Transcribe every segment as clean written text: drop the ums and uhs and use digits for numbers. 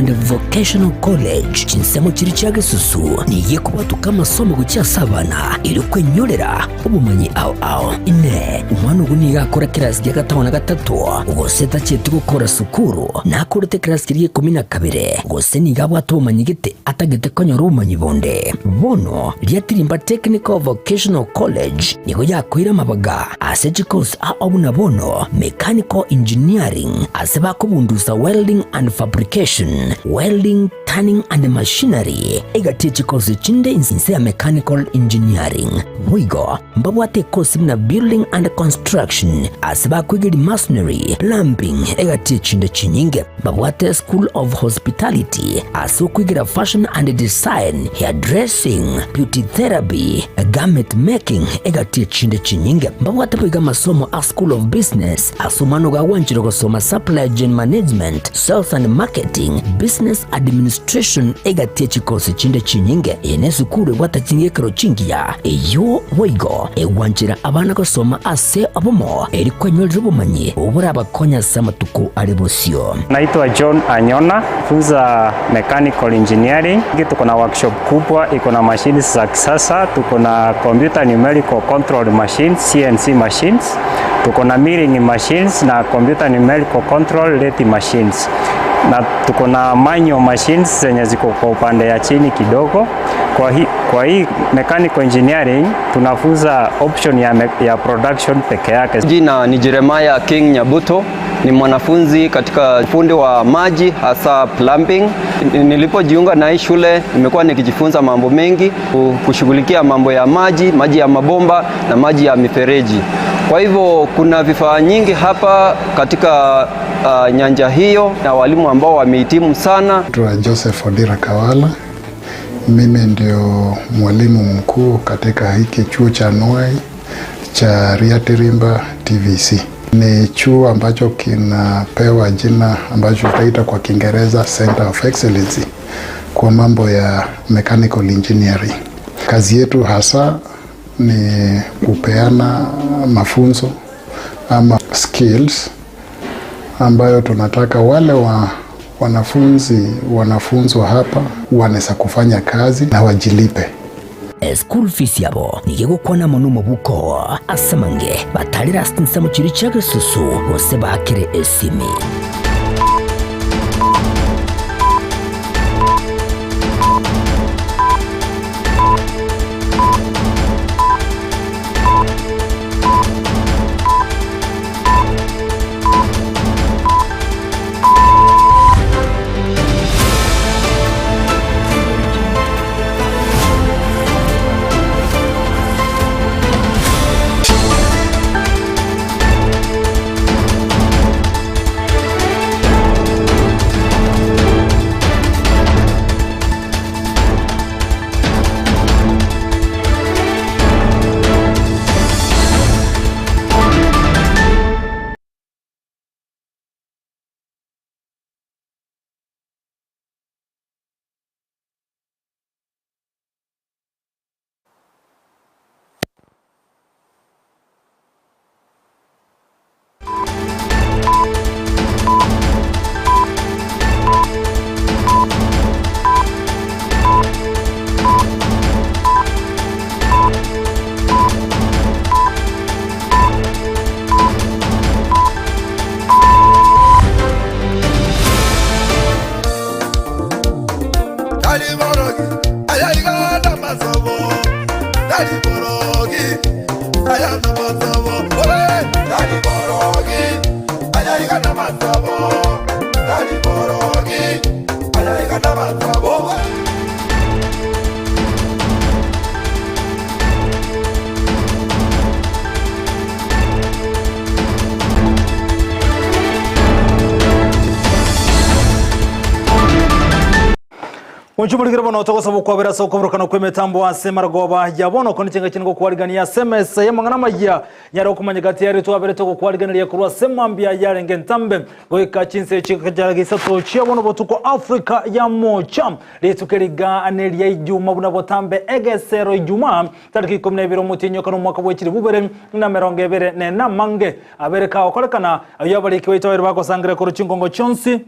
and Vocational College chinsemo chiria chia Gesusu nigo ekobwatoka amasomo gochia ase abana erio kwenyorera obomanyi ao ao. Inee! Omwana ogo nigo akora kerasi gia gatano na gatato, gose tacheti gokora sukuru, na akorete ekerasi keria gia ikomi na kabere, gose nigo abwate obomanyi gete atagete konyora obomanyi bonde? Bono Riatirimba Technical Vocational College nigo yakoire amabaga ase chikosi ao buna bono Mechanical Engineering ase bakobundusa Welding and Fabrication, Welding, Turning and Machinery, egati ye chikosi chinde inse ya Mechanical Engineering. Boigo mbabwate ekosi buna Building and Construction ase bakoigeria Masonry, Plumbing egati ye chinde chinyinge. Mbabwate School of Hospitality ase okoigera Fashion and Design, Hairdressing, Beauty Therapy, Garment Making egati ye chinde chinyinge. Mbabwate boigo amasomo a School of Business ase omwana ogo agwanchire gosoma Supply Chain Management, Sales and Marketing, Business Administration egati ye chikosi chinde chinyinge. Eye nesukuru ebwate ching'ekero chingiya eyio boigo egwanchera abana gosoma ase obomo eri kwenyorera obomanyi oborabakonye ase amatuko are bosio. Naitwa John Anyona, funza mechanical engineering. Tuko na workshop kubwa iko na machines za kisasa, tuko na computer numerical control machines, CNC machines, tuko na milling machines na computer numerical control lathe machines, na tuko na manual machines zenye ziko kwa upande ya chini kidogo. Kwa hii, kwa hii mechanical engineering tunafunza option ya, me, ya production peke yake. Jina ni Jeremiah King Nyabuto, ni mwanafunzi katika fundi wa maji hasa plumbing. Nilipojiunga na hii shule nimekuwa nikijifunza mambo mengi, kushughulikia mambo ya maji, maji ya mabomba na maji ya mifereji. Kwa hivyo kuna vifaa nyingi hapa katika uh, nyanja hiyo na walimu ambao wamehitimu sana. Naitwa Joseph Odira Kawala. Mimi ndio mwalimu mkuu katika hiki chuo cha Nuai cha Riatirimba TVC. Ni chuo ambacho kinapewa jina ambacho tutaita kwa Kiingereza Center of Excellency kwa mambo ya mechanical engineering. Kazi yetu hasa ni kupeana mafunzo ama skills ambayo tunataka wale wa wanafunzi wanafunzwa hapa wanaweza kufanya kazi na wajilipe. School fees yabo nigo egokwana amo nomobuko ase amange batarire ase chinsemo chiria chia gesusu gose baakere esimi. Onchumorikire bono togosaba okwabera ase okoborokana kw'emetambo ase marogoba ya bono oko nichingaki chinde gokwarigania ase emesa y'amang'ana amayia nyare okomanya gati yaria twaberete gokwariganeria korwa ase mambia yarenge entambe goika chinsa echi chara isato chia bono botuko Africa ya mocha rituko eriga neria ijuma buna botambe egesero ijuma tariki ikomi na ibere omotienyi okane omwaka bwe chilifu bibere na emerongo ebere na ene amange abere kagokorekana ayio abariki baito babere bagosangereria korwa chingongo chionsi.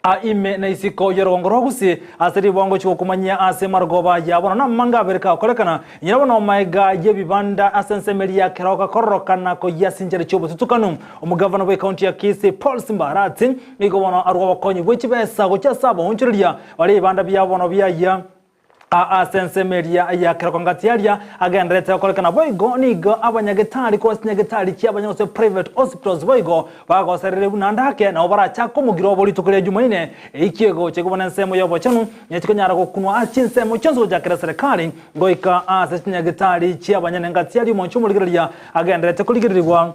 A Ime na isiko y'orogongo rwa Gusii ase ribwango chigokumanyia ase marogoba ya bono namanga abere kagokorekana, inyora bono maega y'ebibanda ase ensemo eria ya keroka kororokana koyia ase inchera chi'obotutukanu. Omogavana bw'ecounty ya Kisii Paul Simba Arati nigo bono arwa obokonyi bwe chibesa gochia ase abaonchoreria baria ebibanda biabo bono biayia Ase ensemo eria ya keroko ngati aria agendererete gokorekana boigo nigo abanyagetari korwa ase chinyagetari chi'abanyene gose private hospitals boigo bagoserire buna ande ake nabo barachake omogiro obo rituko ria Jumaine eiki egocha ekobua nensemo y'obochenu nechikonyara gokunwa ase chinsemo chionsi gochakera serikali goika ase chinyagetari chi'abanyene ngati aria omonche omorigereria agendererete korigererigwa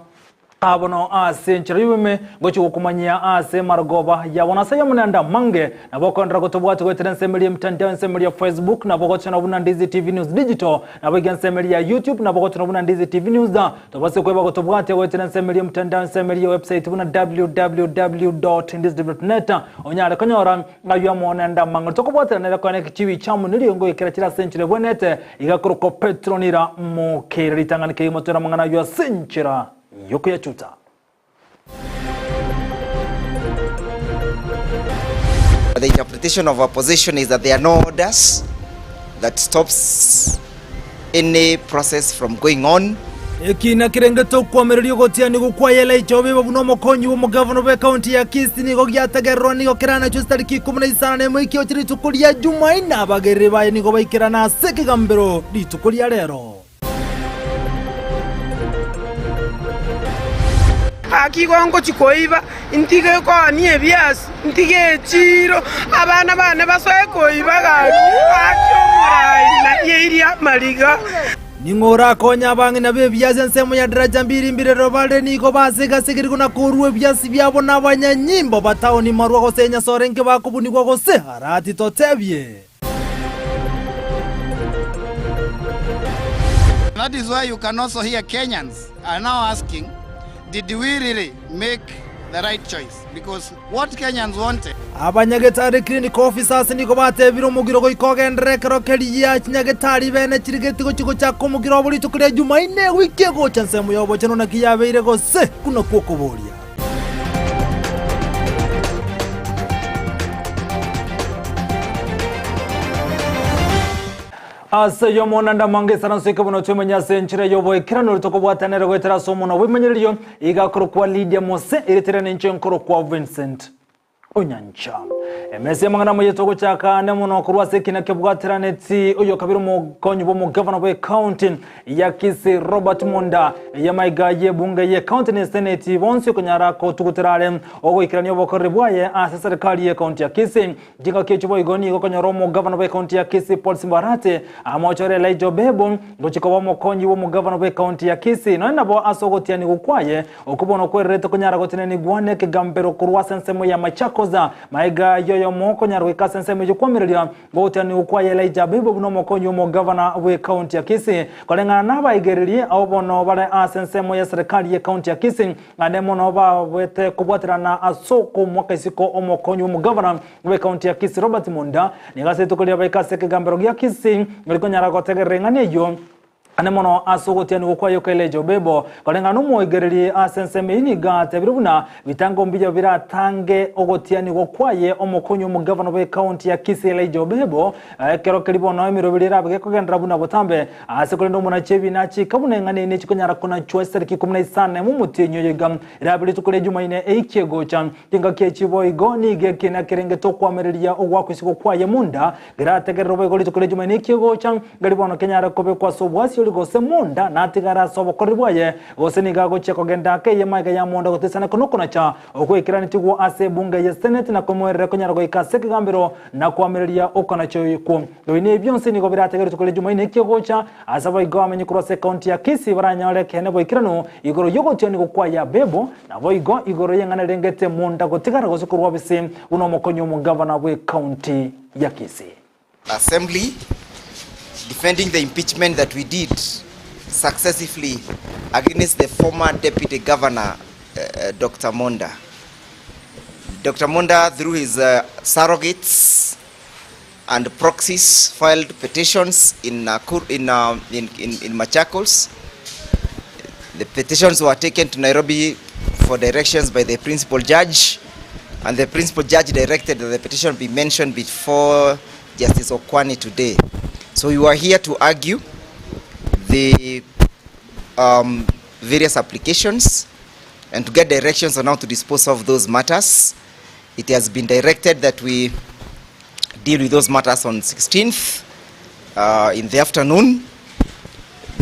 Aa bono ase enchera y'obome ngochia gokomanyia ase marogoba ya bono ase ayamo naende amange. Nabo okoenderera gotobwatia goetera ensemo eria y'emitandao, ensemo eria ya Facebook, nabo ogochana buna Ndizi TV News Digital, nabo iga ensemo eria ya YouTube, nabo ogochana buna Ndizi TV News. Tobase kweba gotobwatia goetera ensemo eria y'omotandao, ensemo eria ya website buna www.ndizitv.net onyare konyora aywo amo naende amange. Tokobwaterana ere koena ekechibi chiamo nerio ngoikera chire ase enchera ebwenerete. Iga korokwa Petero nira mokeire ritang'ani kegima toire amang'ana ayio ase enchera y'okoyachuta. The interpretation of our position is that there are no orders that stops any process from going on. Ekiina kerengete okwamereria ogotianigwa kwa Elijah Obibo buna omokonyi bw'omogavana bw'ekaunti ya Kisii nigo giategererwa nigo keranachwe chitariki ikomi na isano na emo ekio rituko ria Jumaine abagereri baye nigo baikerana ase ekegambero rituko ria rero. Gaki igo ngochia koiba, ntige koonia ebiasi, ntige echiiro, abana bane basoe koiba gaki, gaki omorai narieirie amariga. Ning'o orakonye abang'ina b'ebiasi ensemo ya daraja mbiri mbirero bare nigo basegasegerigwe na korua ebiasi biabo nabanyanyimbo bataoni marwa gose enyasore nke bakobunigwa gose harati totebie. That is why you can also hear Kenyans are now asking, did we really make the right choice? Because what Kenyans wanted. Abanyagetari clinic officers nigo batebire omogiro goika ogenderere ekero keria chinyagetari bene chirigeti gochia gochaka omogiro obo rituko ria Jumaine ewiki egocha ensemo y'obochenu naki yabeire gose buna kw'okoboria. Ase ayio omonanda amange isaranso eke bono twemenye ase enchera y'oboikeranu ere tokobwatanera goetera ase omonwa bw'emenyererio, iga akorokwa Lydia Mose, erieta riane inche nkorokwa Vincent Onyancha. Emesa y'amang'ana amayia togochaka ane mono korwa ase ekina kebwateraneti oyo kabere omokonyi bw'omogavana bw'ecounty ya Kisii Robert Monda ey'amaiga y'ebunge y'ecounty na eseneti bonsi okonyara kotugutera are ogoikerania obokoreri bwaye ase serikali y'ecounty ya Kisii. Chingaki echio boigo nigo okonyora omogavana bw'ecounty ya Kisii Paul Simbarati amochore Elijah Obebo gochia koba omokonyi bw'omogavana bw'ecounty ya Kisii nonya nabo ase ogotianigwa kwaye okwo bono kwererete konyara gotenenigwa nekegambero korwa ase ensemo ya Machakos maega y'oyomo okonyara goika ase ensemo eyio kwamereria gotianigwa kwaye Elijah Obebo buna omokonyi bw'omogavana bw'ecounty ya Kisii koreng'ana nabaigererie abwo bono bare ase ensemo y'eserekari y'ecounty ya Kisii Naende mono babwete kobwaterana ase okomoaka isiko omokonyi bw'omogavana bw'ekaunti ya Kisii Robert Monda nigo ase rituko riria baika ase ekegambero gia Kisii rikonyara gotegerera eng'ana eyio ande mono ase ogotianigwa kwaye kwa Elijah Obebo koreng'ana nomoigereri ase ensemo eyio nigo atebire buna bitango mbiya biratange ogotianigwa kwaye omokonyi omogavana bw'ekaunti ya Kisii Elijah Obebo ekero keria bono emeroberi erabe gekogenderera buna botambe Ase korende omonachi ebiina achika buna eng'ana eye chikonyara konachwa esariki ikomi na isano emo omotienyi oyo iga, erabe rituko ria Jumaine eikie gocha. Chingaki echi boigo nigo ekiina kerengete okwamereria ogoakwa isiko kwaye monda, gerategererwe boigo rituko ria Jumaine eikie gocha, ngari bono kenyare kobekwa ase obwasiori gose monda, natigare ase obokoreri bwaye, gose nigo agochia kogenda ake eye magega ya monda gotisaneka nokonacha ogoikeranetigwe ase ebunge ye Seneti na komoerera konyara goika ase ekegambero na koamereria okonacha okwo. Ebi nebi bionsi nigo birategerwe rituko ria Jumaine eki'ogocha, ase boigo abamenyi korwa ase ekaunti ya Kisii baranyore ekeene boikeranu igoro y'ogotianigwa kwa Yabebo, naboigo igoro y'eng'ana erengete monda gotigara gose korwa obisi buna omokonyi omogavana bw'ekaunti ya Kisii. Assembly defending the impeachment that we did successively against the former deputy governor uh, Dr. Monda. Dr. Monda through his uh, surrogates and proxies filed petitions in, Nakuru, in, uh, in, in, in Machakos. The petitions were taken to Nairobi for directions by the principal judge. And the principal judge directed that the petition be mentioned before Justice Okwani today. So we were here to argue the um, various applications and to get directions on how to dispose of those matters. It has been directed that we deal with those matters on 16th uh, in the afternoon.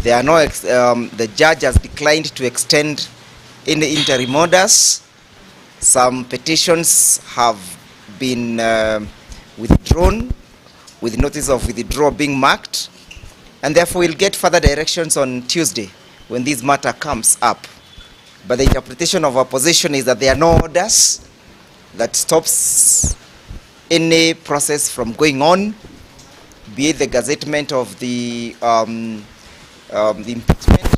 There are no ex um, the judge has declined to extend any interim orders. Some petitions have been uh, withdrawn with notice of withdrawal being marked and therefore we'll get further directions on Tuesday when this matter comes up. But the interpretation of our position is that there are no orders that stops any process from going on, be it the gazettement of the, um, um, the impeachment,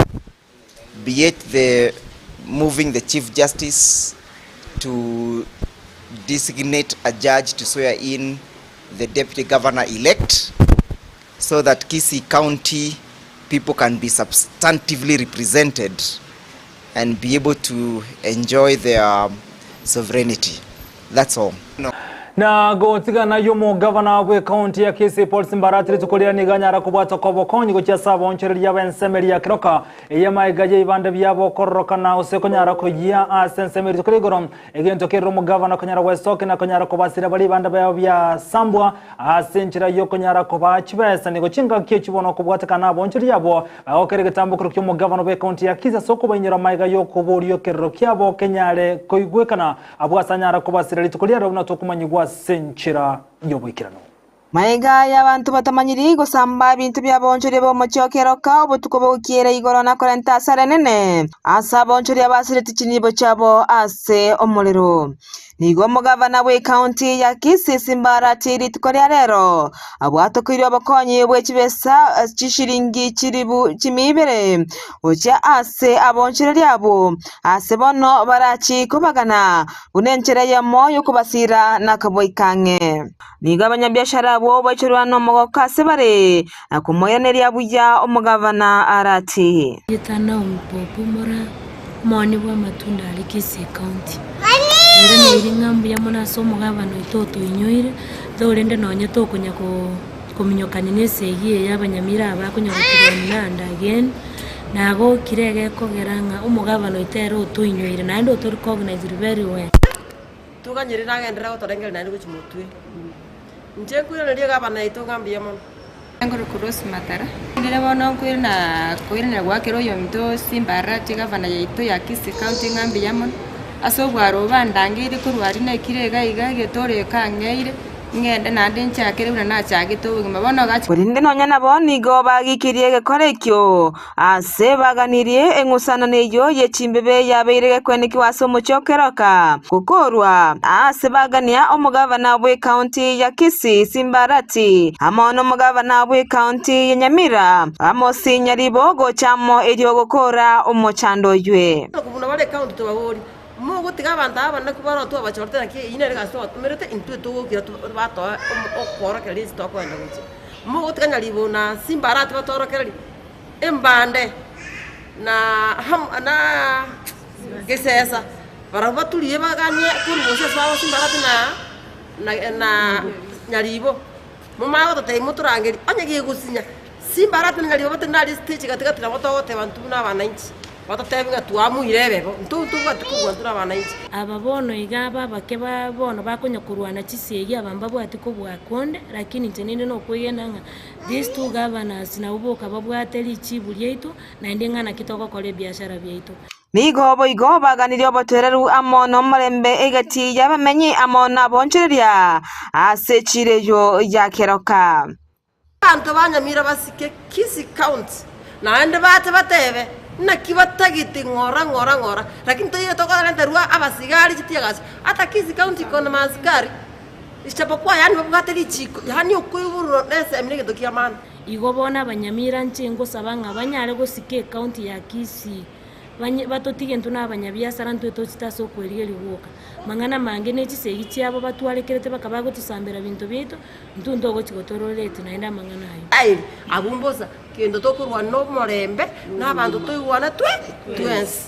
be it the moving the Chief Justice to designate a judge to swear in the deputy governor elect so that Kisii County people can be substantively represented and be able to enjoy their sovereignty. That's all. No. Na gotigana y'omogavana bw'ekaunti ya Kisii Paul Simbarati rituko riria nigo anyara kobwata kw'obokonyi gochia ase aboonchoreria b'ensemo eria ya Keroka ey'amaega y'ebibanda biabo okororokana gose konyara koyia ase ensemo rituko ria igoro egento kerire omogavana konyara gwesokia na konyara kobasira baria ebibanda biabo biasambwa ase enchera y'okonyara kobaa chibesa nigo chingaki echi bono okobwatekana aboonchoreria abwo bagokera egetambokero ki'omogavana bw'ekaunti ya Kisii ase okobainyora amaega y'okoboria ekerero kiabo kenyare koigwekana Abwo ase anyare kobasiria rituko riarero buna tokomanyigwa ase enchera y'oboikeranu. Magega y'abanto batamanyiri gosamba ebinto bi'abaonchoria b'omochie o keroka obotuko bogokiera igoro na korenta asara enene ase abaonchoria abasireti chinibo chiabo ase omorero. Nigo omogavana bw'ecounty ya Kisii Simba Arati rituko ria rero abwatokeirwe obokonyi bwe chibesa chishilingi chilifu chimia ibere gochia ase abaonchoreria abwo ase bono barachie kobagana buna enchera eyemo y'okobasiira na koboika ang'e. Nigo abanyabiashara abwo baichorwa nomogoko ase bare na komoiraneria buya omogavana Arati. Erieta Naomi Popu Moraa, omoonia bw'amatunda aria Kisii County. Ere nere ng'a mbuya mono ase omogabana oito otoinyoire, though rende nonye tokonya kominyokania na esegi eye abanyamira aba bakonya goturwania and again, nagokire egekogera ng'a omogabana oito ere otoinyoire naende oto recognized very well. Toganyerire nagenderere gotorengereria naende gochia motwe. Inche nkoiraneria egavana yaito ng'a mbuya mono. Nkorokwa Rose Matara. Rende bono nkoirana koiranera goakera oyominto Simba Arati egavana yaito ya Kisii County ng'a mbuya mono, ase obwaro obo bandangeirie korwa aria naikire iga iga egetoro eke ang'eire, ng'ende naende nchakere buna nachagete obogima. Bono gachi. Korende nonya nabo nigo bagikirie egekora ekio Ase baganirie eng'usanano eyio ye chimbebe yabeire gekwenekigwa ase omochie o Keroka, gokorwa aase bagania omogavana bw'ecounty ya Kisii Simba Arati amo nomogavana bw'ecounty ya Nyamira Amos Nyaribo gocha amo erio gokora omochando oywe. Buna bare ecounty tobaborie, mogotiga abanto aba abanene kobare twabachorete naki eyio nere egasi twabatomerete intwe togokira batoe okoorokereria ase tokoenda gochia. Mogotiga Nyaribo na Simba Arati batorokererie. Embande na na gesesa, barabwo baturie baganye korwa gose ase abasimbarati na na na nyaribo. Momanye gototebia motorangerie, onye gegosinya simbarati na nyaribo batari nare stage gati gati nabo togoteba intwe buna abananchi, batotebie ng'a twamoire ebebo, intwe ntobwati kobua intwe na abananchi. Aba bono iga aba abake ba bono bakonya korwana chisegi aba mbabwati kobua konde, lakini inche ninde nokwegena ng'a These two governors nabwo boka babwate richibu riaito naende ng'a naki togokora ebiashara biaito. Nigo boigo baganirie obotoereru amo nomorembe egati y'abamenyi amo naboonchoreria ase echiiro eyio ya keroka. Abanto ba Nyamira basike Kisii County naende bache batebe naki batagete ng'ora ng'ora ng'ora lakini toiyo tokorenterwa abasigari chitiagasi ata Kisii County iko na maaskari Ichapokuwa yaani babwate richiiko, yaani okoiborwa nesemi negento ki'amani. Igo bono abanyamira inche ngosaba ng'a banyare gosika ecounty ya Kisii, banye batotige intwe na abanyabiasara ntwe tochete ase okwerigeria gwoka. Mang'ana mange ne chisegi chiabo batwarekerete baka bagotosambera binto biaito, intwe ntogochi gotororeti naende amang'ana ayio. Aye abwo mbosa, kento tokorwana nomorembe, na abanto toigwane twe twensi.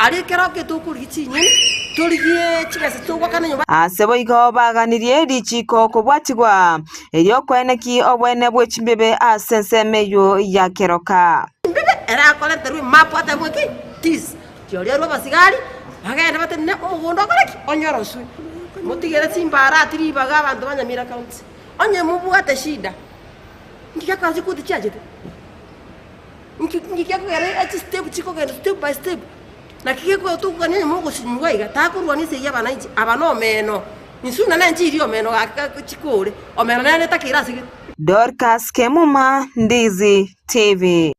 Aria ekero eke tokorigia chinyeni, torigie chibesa togoakana nyomba. Ase boigo baganirie richiiko kobwatigwa, erio koeneki obwene bwe chimbebe ase ensemo eyio ya keroka. Chimbebe erakorenterwe emapu atebwe ki? Tis. Tiorierwe abasigari, bagende batenene omogondo okore ki? Onyoroswe. Motigere chimbarati ribaga abanto ba Nyamira County. Onye mobwate shida, nki gekogera chikoti chiachete? Nki nki gekogera echistep chikogenda step by step? Naki gekogera tokogania onye mogosinyigwa iga, takorwania esegi y'abananchi, aba nomeno, inswe na nenchiri omeno gaki chikore, omeno nere etakeire ase gete. Dorcas Kemuma, Ndizi TV.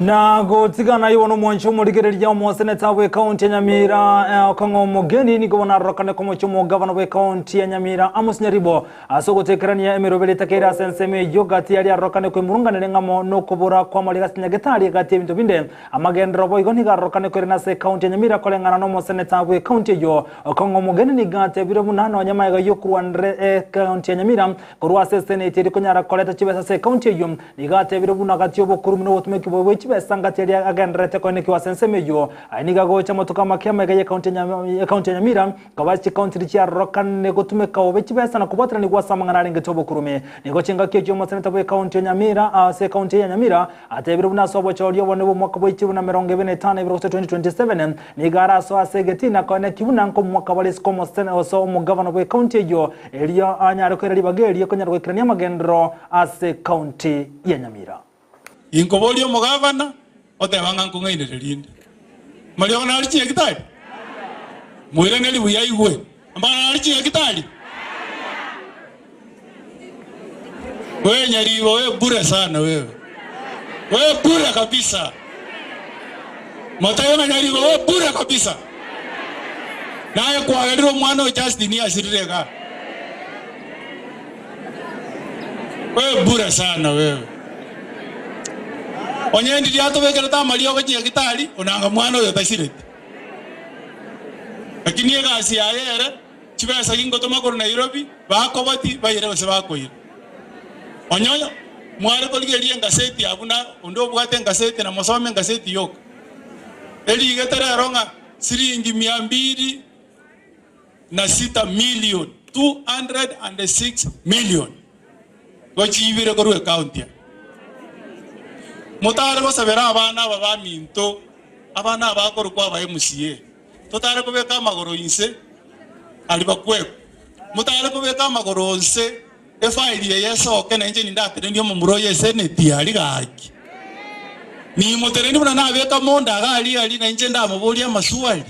Na gotigana igo nomwanchi omorigereria omoseneta bw'ekaunti ya Nyamira eh, Okong'o Omogeni nigo bono arorokane komochia omogavana bw'ekaunti ya Nyamira Amos Nyaribo ase ogotekerania emeroberi etakeire ase ensemo eyio gati yaria arorokane kwemurunganera ng'amo nokobora kw'amariga ase nyagetari gati y'ebinto binde amagenderero boigo nigo arorokane koirana ase ekaunti ya Nyamira koreng'ana nomoseneta bw'ekaunti eyio Okong'o Omogeni nigo atebire buna nonya magega y'okorwanera ekaunti ya Nyamira Korwa ase eseneti eria konyara koreta chibesa ase ekaunti eyio, nigo atebire buna gati y'obokurumu na obotumeki bwe chibesa ngati eria agendererete koenekiwa ase ensemo eyio. Aya nigo agocha amatuko amake amaiga y'ekaunti ya Nyamira, koba ase chikaunti chiria chiarorokane gotumeka bobe chibesa na kobwateranigwa ase amang'ana arengete obokurumi. Nigo chingaki echio omoseneta bw'ekaunti ya Nyamira ase ekaunti eye ya Nyamira atebire buna ase obochori obonene bw'omwaka bwa chilifu na emerongo ebere na etano ebere gose 2027 nigo arasoe ase egetina koenekia buna nkomwaka bare isiko omosene gose omogavana bw'ekaunti eyio Erio anyare koira ribaga erio konyara goikerania amagenderero ase ekaunti ya Nyamira. Inkoboria omogavana, oteba ng'a nkong'ainereria rinde. Mariogo nare chinyagitari? Moiranerie buya aigwe. Amang'ana nare chinyagitari? Wewe Nyaribo, wewe bure sana wewe. Wewe bure kabisa. Motebe ng'a Nyaribo, wewe bure kabisa. Naye kwagerire omwana o Justin asirire igaa. Wewe bure sana wewe. Onye ndiria atobekerete amariogo chinyagitari, onanga mwana oyo tasireti. Lakini egasi yaye ere, chibesa gingotoma korwa Nairobi, bakoboti baire gose bakoira. Onye mware korigereria engaseti abwo na onde obwate engaseti na mosome engaseti yoka. Erigete rero ng'a siringi mia mbili na sita million, 206 million, gochiibire korwa ecounty eye. Motare gosabera abana aba baminto, abana aba bakorokwa aba MCA, totare kobeka amagoro inse aria bakwekwa, motare kobeka amagoro nse Efaili eye esoke, na inche nindatenenie omomura oye eseneti aria gaki. Nimotenenie buna nabeka monda iga aria aria, na inche ndamoborie amaswali.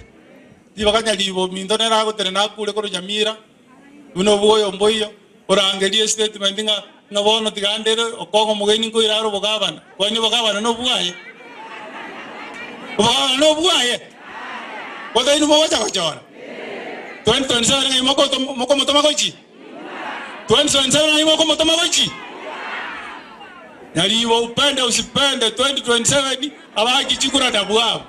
Ribaga nyaribo ominto nere agotenena akure korwa Nyamira, buna obwoyo mboiyo, orangerie estatement ng'a ng'a bono tiga ndere okong'a omogeni nkoira are obogabana. Kwani obogabana nobwaye? Obogabana nobwaye? Gose inwe mogocha gochora? 2027 ng'ai mokomotoma gochia? 2027 ng'ai mokomotoma gochia? Nyaribo upende usipende 2027 abaaki chikura nabwo abwo.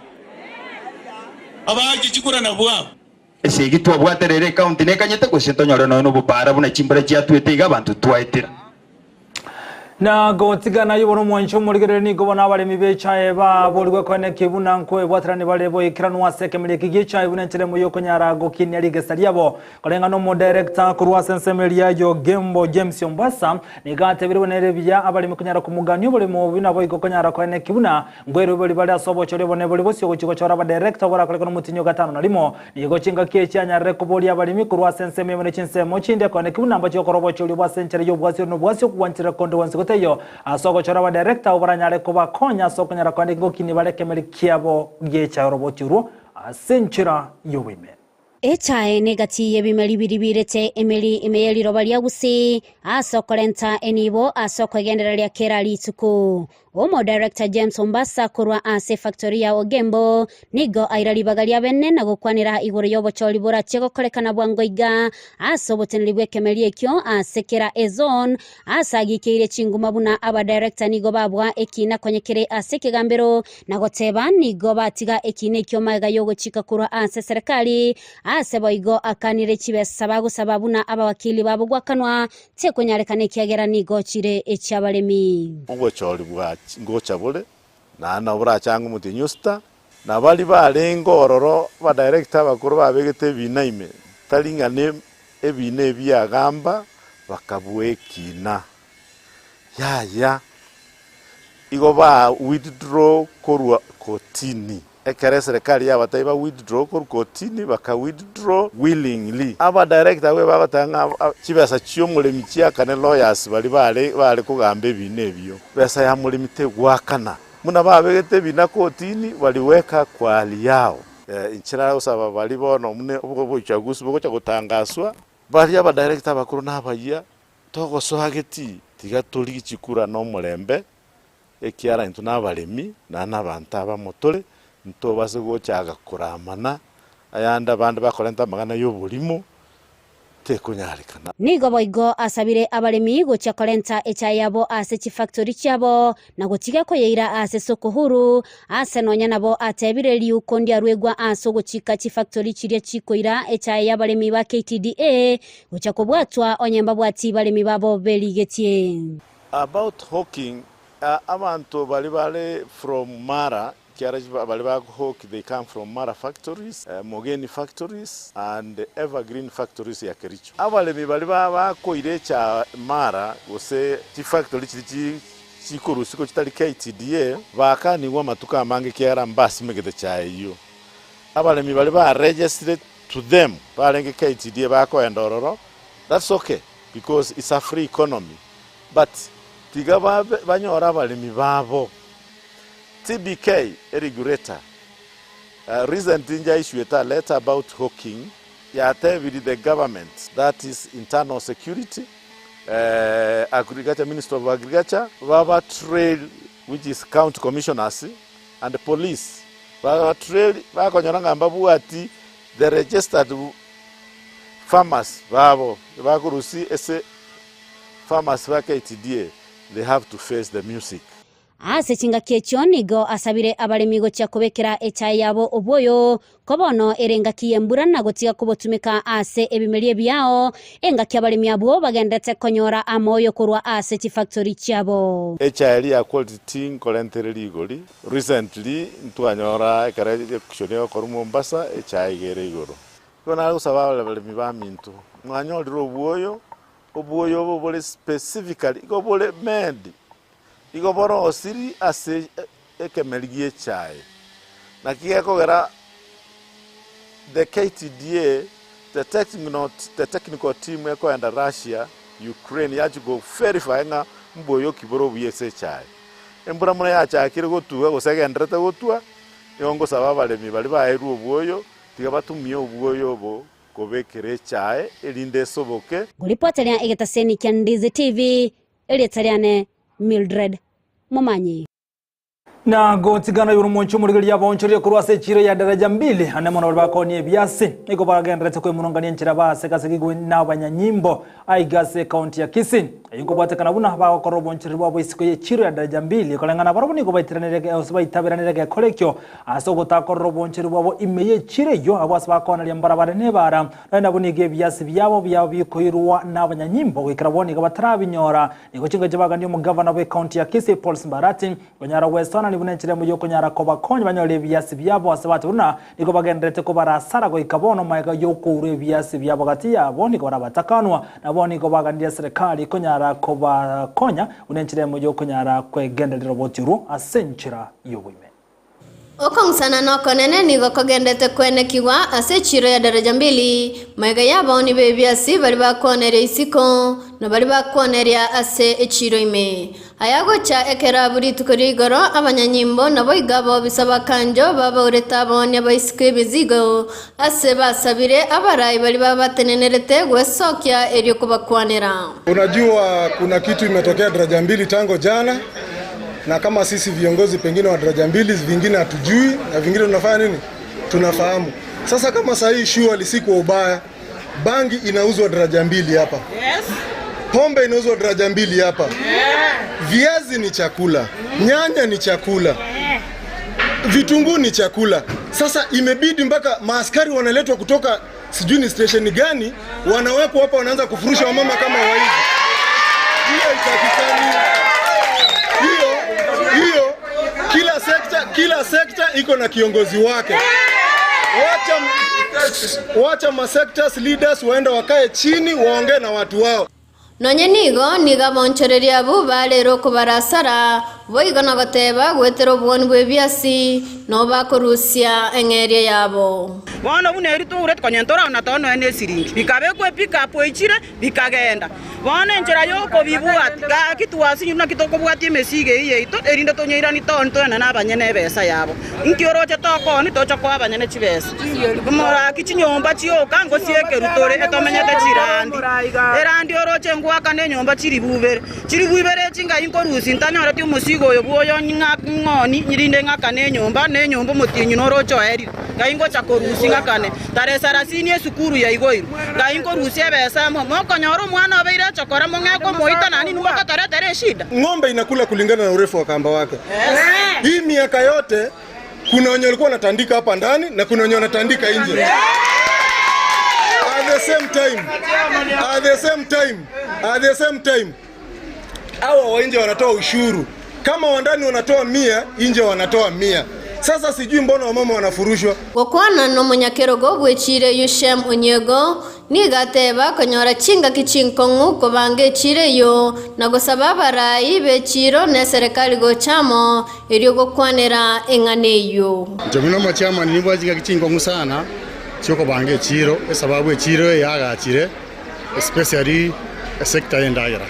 Abaaki chikura nabwo abwo. Esegi twabwate rero ecounty nekanyete gose ntonyore nonya nobobara buna chimbura chiatwete iga abanto twaetera. Na gotigana ayio bono omwancho omorigereria nigo bono abaremi b'echae baborigwe koenekia buna nkoebwaterani bare boikeranu ase ekemeria eke gi'echae buna enchera emo y'okonyara gokinia rigesa riabo. Koreng'ana omodirector korwa ase ensemo eria y'Ogembo James Ombasa nigo atebire buna ere buya abaremi konyara komogania oboremo obo naboigo konyara koenekia buna nkoeroberi bare ase obochori obonene bore bosio gochia gochora abadirector borakorekane omotienyi o gatano na rimo. Nigo chingaki echi anyarire koboria abaremi korwa ase ensemo emo ne chinsemo chinde koeneki buna mbache gokora obochori obo ase enchera y'obwasi ore nobwasi okogwancherera konde gwensi gotaiyo ase ogochora abadirector abwo baranyare kobakonya ase okonyara koeneki ngokinia bare ekemeri kiabo gi'echae oroboti orwo ase enchera y'oboime. Echae negati y'ebimeri biria biirete emeri ime ye riroba ria Gusii ase okorenta enibo ase okwegendereria kera rituko. Omodirector James Ombasa korwa ase efactory ya Ogembo nigo aira ribaga ria bene na gokwanera igoro y'obochori borachie gokorekana bwango iga ase oboteneri bw'ekemeri ekio ase kera ezone ase agikeire chinguma buna abadirector nigo babua ekina konye kere ase ekegambero na goteba nigo batiga ekina ekio magega y'ogochika korwa ase eserekari ase boigo akanire chibesa bagosaba buna abawakili babo gwakanwa Tekonyarekana ekiagera nigo chire echi'abaremi. Obochori bwa ngocha bore, naende nabo borachange omotienyi o sita. Na baria barenge ororo abadirector abakoro babegete ebina ime, tari ng'a ne ebina ebi biagamba, bakabua ekina. Yaya, igo ba withdraw korwa kotini. Ekero eserekari yabatebia ba withdraw korwa kotini, baka withdraw willingly. Aba director abwo ebagoteba ng'a chibesa chi'omoremi chiakane lawyers baria bare bare kogamba ebina ebio. Besa ya moremi tegwakana. Buna babegete ebina kotini, bariweka kwa hali yao. Inche nagosaba baria bono buna obochagusi bogocha gotangaswa, baria abadirector abakoro na abayia, togosoa getii, tiga torigie chikura na omorembe, ekiara intwe nabaremi, naende nabanto abamo tore, ntobase gochaga koramana, ayande abande bakorenta amang'ana y'oborimo, tekonyarekana. Nigo boigo asabire abaremi gochia korenta echae yabo ase chifactori chiabo, na gotiga koyeira ase soko huru, ase nonya nabo atebire riuko ndiaruegwa ase ogochika chifactori chiria chikoira echae y'abaremi ba KTDA gochia kobwatwa onye mbabwati baremi babo berigetie. About hawking, abanto baria bare from Mara Ekiagera baria ba hawk they come from Mara factories, Mogeni factories and Evergreen factories ya Kericho. Abaremi baria bakoira echa Mara gose chifactory chiria chikorusigwa chitari KTDA bakanigwe amatuko amange ekiagera mbasimegete chae eyio. Abaremi baria ba registered to them barenge KTDA bakoenda ororo that's okay because it's a free economy but tiga banyore abaremi babo. TBK a regulator recently nja issued a letter about hawking yatebiri the government that is internal security, agriculture ministry of agriculture baba trail which is county commissioners and police baba trail bakonyora ng'a mbabwati the registered farmers babo bakorusia ase farmers ba KTDA they have to face the music. Ase chingaki echio nigo asabire abaremi gochia kobekera echae yabo obwoyo, ko bono ere engaki y'embura na gotiga kobotumeka ase ebimeri ebiao, engaki abaremi abwo bagenderete konyora amoyo korwa ase chifactori chiabo. Echae eria ya quality tea nkorentere rigori. Recently ntwanyora ekero auction egokorwa Mombasa echae iga ere igoro. Igo nare gosaba abaremi baminto, mwanyorire obwoyo, obwoyo obo bore specifically igo bore made Igo borosiri ase ekemeri gi'echae. Naki gekogera the KTDA, the technical, the technical team ekoenda Russia, Ukraine yachia go verify ng'a mboyo ki bore obuya ase echae. Embura buna yachakire gotua gose egendererete gotua, nigo ngosaba abaremi baria baeirwe obwoyo, tiga batumie obwoyo obo kobekera echae erinde esoboke. Ngoripoteria egetaseni kia Ndizi TV, Erieta riane Mildred Momanyi. Na gotigana igoro omonche omorigereria abaonchoreria korwa ase echiiro ya daraja mbili, ande mono baria bakoonia ebiasi, nigo bagendererete kwemurungania enchera basegasegigwe nabanyanyimbo aiga ase ekaunti ya Kisii. Eyio nkobwatekana buna bagokora obonchoreri bwabo isiko y'echiiro ya daraja mbili, koreng'ana barabwo nigo baiteranire gose baitaberanire egekora ekio ase ogotakorera obonchoreri bwabo ime y'echiiro eyio, abwo ase bakooneria mbarabare nebaara. Naende nabwo nigo ebiasi biabo biaba bikoirwa nabanyanyimbo goikera bono iga batarabinyora. Nigo chingencho bagania omogavana bw'ecounty ya Kisii Paul Simbarati konyara gwesoanania buna enchera emo y'okonyara kobakonya banyore ebiasi biabo ase bate buna nigo bagendererete kobara asara goika bono magega y'okourwa ebiasi biabo gati yabo nigo barabatakanwa na bono nigo baganirie eserekari konyara kobakonya buna enchera emo y'okonyara kwegenderera obotiru ase enchera y'oboime. Okong'usana okonene nigo kogendete kwenekigwa ase echiiro ya daraja mbili, magega y'abaoni b'ebiasi baria bakwoneria isiko, na baria bakwoneria ase echiiro ime. Aya agocha ekero abwo rituko ria igoro abanyanyimbo naboigo abobisa b'akanjo babaurete abaonia ba isiko ebizigo, ase basabire abarai baria babatenenerete gwesokia erio kobakwanera. Unajua kuna kitu imetokea daraja mbili tango jana, na kama sisi viongozi pengine wa daraja mbili vingine hatujui na vingine tunafanya nini, tunafahamu. Sasa kama saa hii surely si kwa ubaya, bangi inauzwa daraja mbili hapa, Yes. pombe inauzwa daraja mbili hapa, viazi ni chakula, nyanya ni chakula, vitunguu ni chakula. Sasa imebidi mpaka maaskari wanaletwa kutoka sijui ni station gani, wanawekwa hapa, wanaanza kufurusha wamama kama waizi. Hiyo itakikani hiyo hiyo. Kila sekta, kila sekta iko na kiongozi wake. Wacha, wacha ma sectors leaders waende wakae chini waongee na watu wao. Nonye nigo, nigo abonchoreria abwo barere okobarasara, boigo na goteba goetera obwoni bw'ebiasi, nabo bakorusia eng'eria yabo. Bono buna eri toureti konya ntoraona tono nonya nesiringi, bikabekwa epickup eichire, bikagenda. Bono enchera y'okobibwati, gaki twasinyirwe naki tokobwatia emesigo eyio yaito, erinde tonyeiranie toni toenane abanyene ebesa yabo. Inki oroche tokooni tocha koa abanyene chibesa? Moraki chinyomba chioka ngosiekerwa tore etomenyete chirandi. Erandi oroche ngoakana enyomba chiribu ibere. Chiribu ibere echi ngai nkorusia ntanyoreti omosigo oyo bw'oyo ng'oni rinde ng'akane enyomba, na enyomba omotienyi noroche oerire. Ngai ngocha korusia ng'akane. Tarehe sarasini esukuru yaigoirwe. Ngai nkorusia ebesa amo. Mokonyora omwana obeire echokora mong'e komoita naende inwe mogotoretera eshida. Ng'ombe inakula kulingana na urefu wa kamba wake. Hii miaka yote kuna wenye walikuwa wanatandika hapa ndani na kuna wenye wanatandika nje. At the same time, at the same time, at the same time hawa wa nje wanatoa ushuru kama wa ndani wanatoa mia, nje wanatoa mia. Sasa sijui mbona wamama wanafurushwa. Gokwana nomonyakerogo bw'echiiro eyio Shem Onyiego nigo ateba konyora chingaki chinkong'u kobanga echiiro eyio na gosaba abarai b'echiiro na eserekari gocha amo erio gokwanera eng'ana eyio. Inche buna omochairman nimbwate chingaki chinkong'u sana chi'okobanga echiiro, esababu echiiro eye yagachire especially esector y'endagera.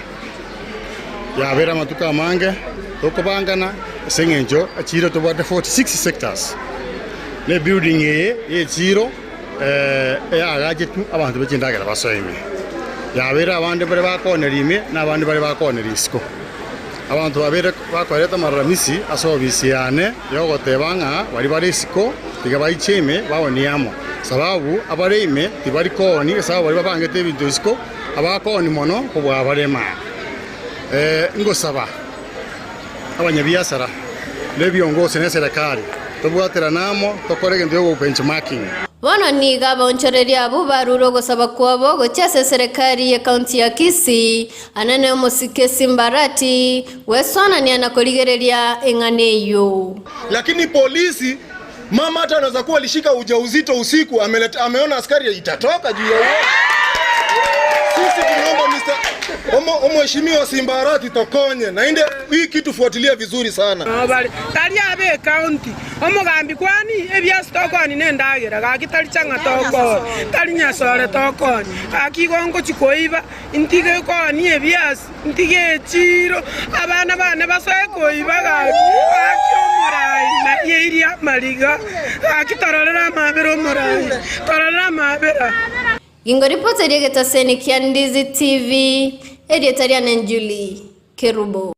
Yabeire amatuko amange tokobangana ase eng'encho echiiro tobwate 46 sectors, na ebuilding eye ya echiiro eyagachetwe abanto be chindagera basoe ime. Yabeire abande mbare bakooneria ime na abande mbare bakooneria isiko. Abanto babeire bakoreta amaramisi ase obisi yane yogoteba ng'a baria bare isiko tiga baiche ime baonie amo, sababu abare ime tibari koonia, esababu baria babangete ebinto isiko abakoonia mono kobua abare ime aa. Ngosaba abanyabiasara na ebiongosi na eserekari tobwaterane amo tokore egento giogo benchmarking. Bono nigo abaonchoreria abwo barure ogosaba kwabo gochia ase eserekari y'ecounty ya Kisii, Anene omosike Simbarati, gweswanania na korigereria eng'ana eyio. Lakini polisi mama hata anaweza kuwa alishika ujauzito usiku ameleta, ameona askari itatoka juu ya uoga. Sisi tunaomba Mr. Omo, omheshimiwa Simbarati tokonye na inde hii kitu fuatilia vizuri sana. Nao bare, Tari abe ekaunti, omogambi kwani ebiasi tokooni nendagera, gaki tari chang'a tokooni, tari nyasore tokooni, gaki igo ngochia koiba, Ntige koonia ebiasi, ntige echiiro, abana bane basoe koiba gaki, gaki omorai narieirie amariga, gaki tororere amabera omorai, tororere amabera. Gingoripota eria egetaseni kia Ndizi TV, erieta riane Julie Kerubo.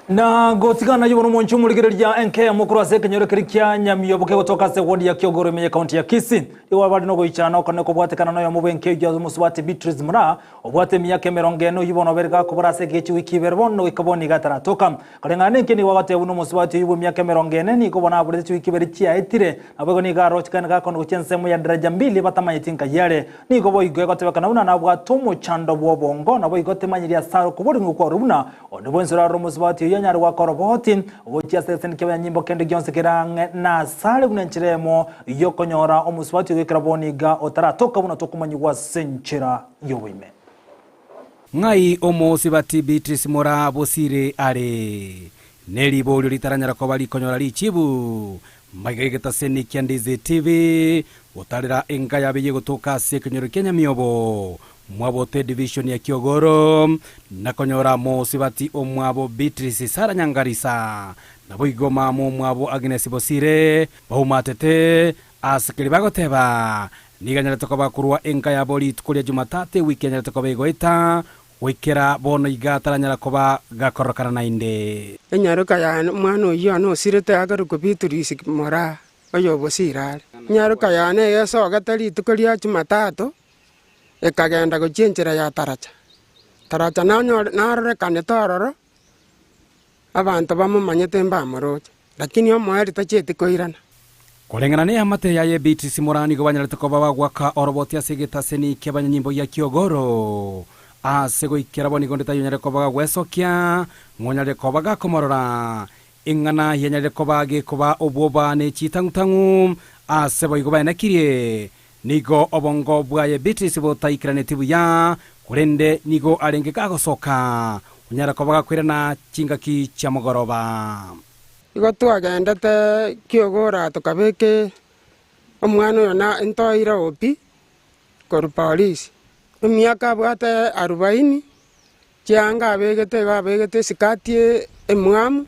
Na gotigana nayio bono omonche omorigereria enke mokoro ase ekenyoro keria kia Nyamiobo kegotoka ase ward ya Kiogoro ime ye county ya Kisii. Igo bare nogoichana okone kobwatekana noyomo bw'enke eyio omosubati Beatrice Muraa obwate emiaka emerongo ene oyio bono obere gakobora ase egechi wiki ibere bono goika bono iga ataratoka. Koreng'ana nenke nigo agoteba buna omosubati oyio bw'emiaka emerongo ene nigo bono aborete chiwiki ibere chiaetire naboigo nigo arochekane gakona gochia ensemo ya Daraja Mbili batamanyeti nkai are. Nigo boigo egotebekana buna nabwate omochando bw'obongo naboigo temanyiri ase are okoborigwa kwarwa buna Onde bwensi orarore omosubati oyio anyare goaka oroboti gochia ase egeseni ki'abanyanyimbo kende gionsi kere ang'e nasare buna enchera eyemo y'okonyora omosubati oyio goikera bono iga otaratoka buna tokomanyigwa ase enchera y'oboime. Ng'ai omosibati Beatrice Moraa Bosire are? Neriborio ritaranyara koba rikonyora richibu. Maiga y'egetaseni kia Ndizi TV, gotarera enka yabe y'egotoka ase ekenyoro kia Nyamiobo, Mwabote edivision ya Kiogoro, na konyora mosibati omwabo Beatrice Sarah Nyangarisa, naboigo mama omwabo Agnes Bosire, baumatete ase keria bagoteba nigo anyarete koba korwa enka yabo rituko ria Jumatatu ewiki anyarete koba egoeta goikera bono iga ataranyara koba gakorokana naende. Enyaroka yane omwana oyio one osirete akorokwa Beatrice Moraa, oyo obosire are. Enyaroka yane egesogete rituko ria Jumatatu, ekagenda gochia enchera ya Taracha. Taracha nanyore narorekanete ororo, abanto bamomanyete mbamoroche, lakini omoerio tachieti koirana. Koreng'ana neamate yaye Beatrice Moraa nigo banyarete koba bagoaka oroboti ase egetaseni ki'abanyanyimbo gia Kiogoro. Ase goikera bo nigo onde tayonyare koba gagwesokia, ng'onyare koba gakomorora. Eng'ana yanyarire koba gekoba obwoba ne chitang'u-tang'u ase boigo baenekirie. Nigo obongo bwaye Beatrice botaikeraneti buya, korende nigo arenge gagosoka onyare koba gakoirana chingaki chia mogoroba. Igo twagendete kiogora tokabeka omwana oyo na ntoire opi korwa polisi. Emiaka abwate arubaini, chianga abegete igo abegete esikati emwamu,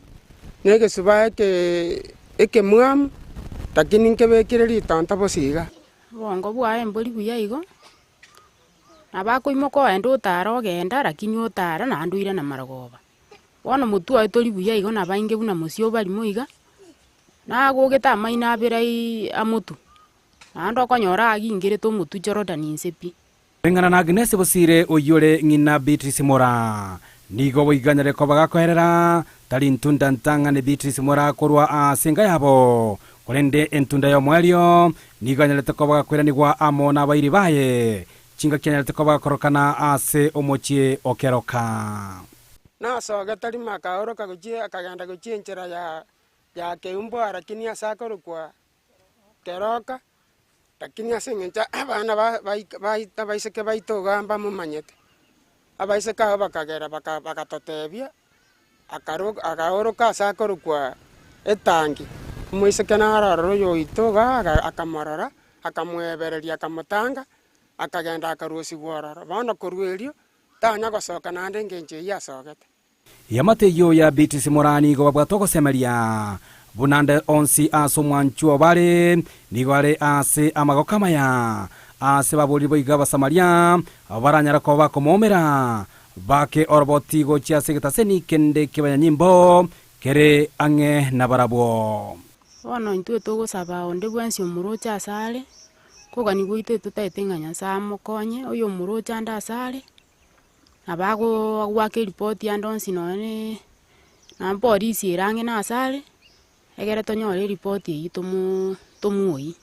na egesubaa eke ekemwamu, lakini nkebekire ritonto bosa iga. Obongo bwaye mbori buya igo, nabo akoimoka ogenda otara ogenda lakini otara naende oirana marogoba. Bono motwe oye tori buya igo nabainge buna mosio obarimo iga, nagogete amaino abere aiiii amotwe, naende okonyora agingerete omotwe Jordan inse pi. Ring'ana na Agnes Bosire oyio ore ng'ina Beatrice Moraa. Nigo boiganyare koba gakoerera, tari ntunda ntang'ani Beatrice Moraa korwa ase enka yabo, korende entunda y'omoerio nigo anyarete koba gakoiranigwa amo nabairi baye, chingaki anyarete koba gakorokana ase omochie o Keroka. Nasogete rimo akaoroka gochia akagenda gochia enchera ya ya Keumbu lakini ase akorokwa Keroka, lakini ase eng'encho abana ba baik baito abaiseke baito iga mbamomanyete, abaiseke abwo bakagera baka bagatotebia, akaro akaoroka ase akorokwa etangi, omoiseke naro ororo oyo oito iga aga akamorora, akamwebereria akamotanga, akagenda akarusigwa ororo. Bono korwa erio, tanya gosoka naende engencho eyio asogete. Eamate eyio ya Beatrice Moraa nigo babwate ogosemeria buna ande onsi ase omwanchwa obo are, nigo are ase amagoko amaya, ase baboriri boigo Abasamaria, abwo baranyare koba bakomoumera, bake oroboti gochia ase egetaseni kende ki'abanyanyimbo kere ang'e nabarabwo. Bono intwe togosaba onde bwensi omoroche asare, kogania gwaito totaete ng'a Nyasae amokonye, oyo omoroche ande asare, Nabo agoaka eripoti ande onsi nonye ne na polisi ere ang'e na ase are, egere tonyore eripoti eywo tomo tomuoyie,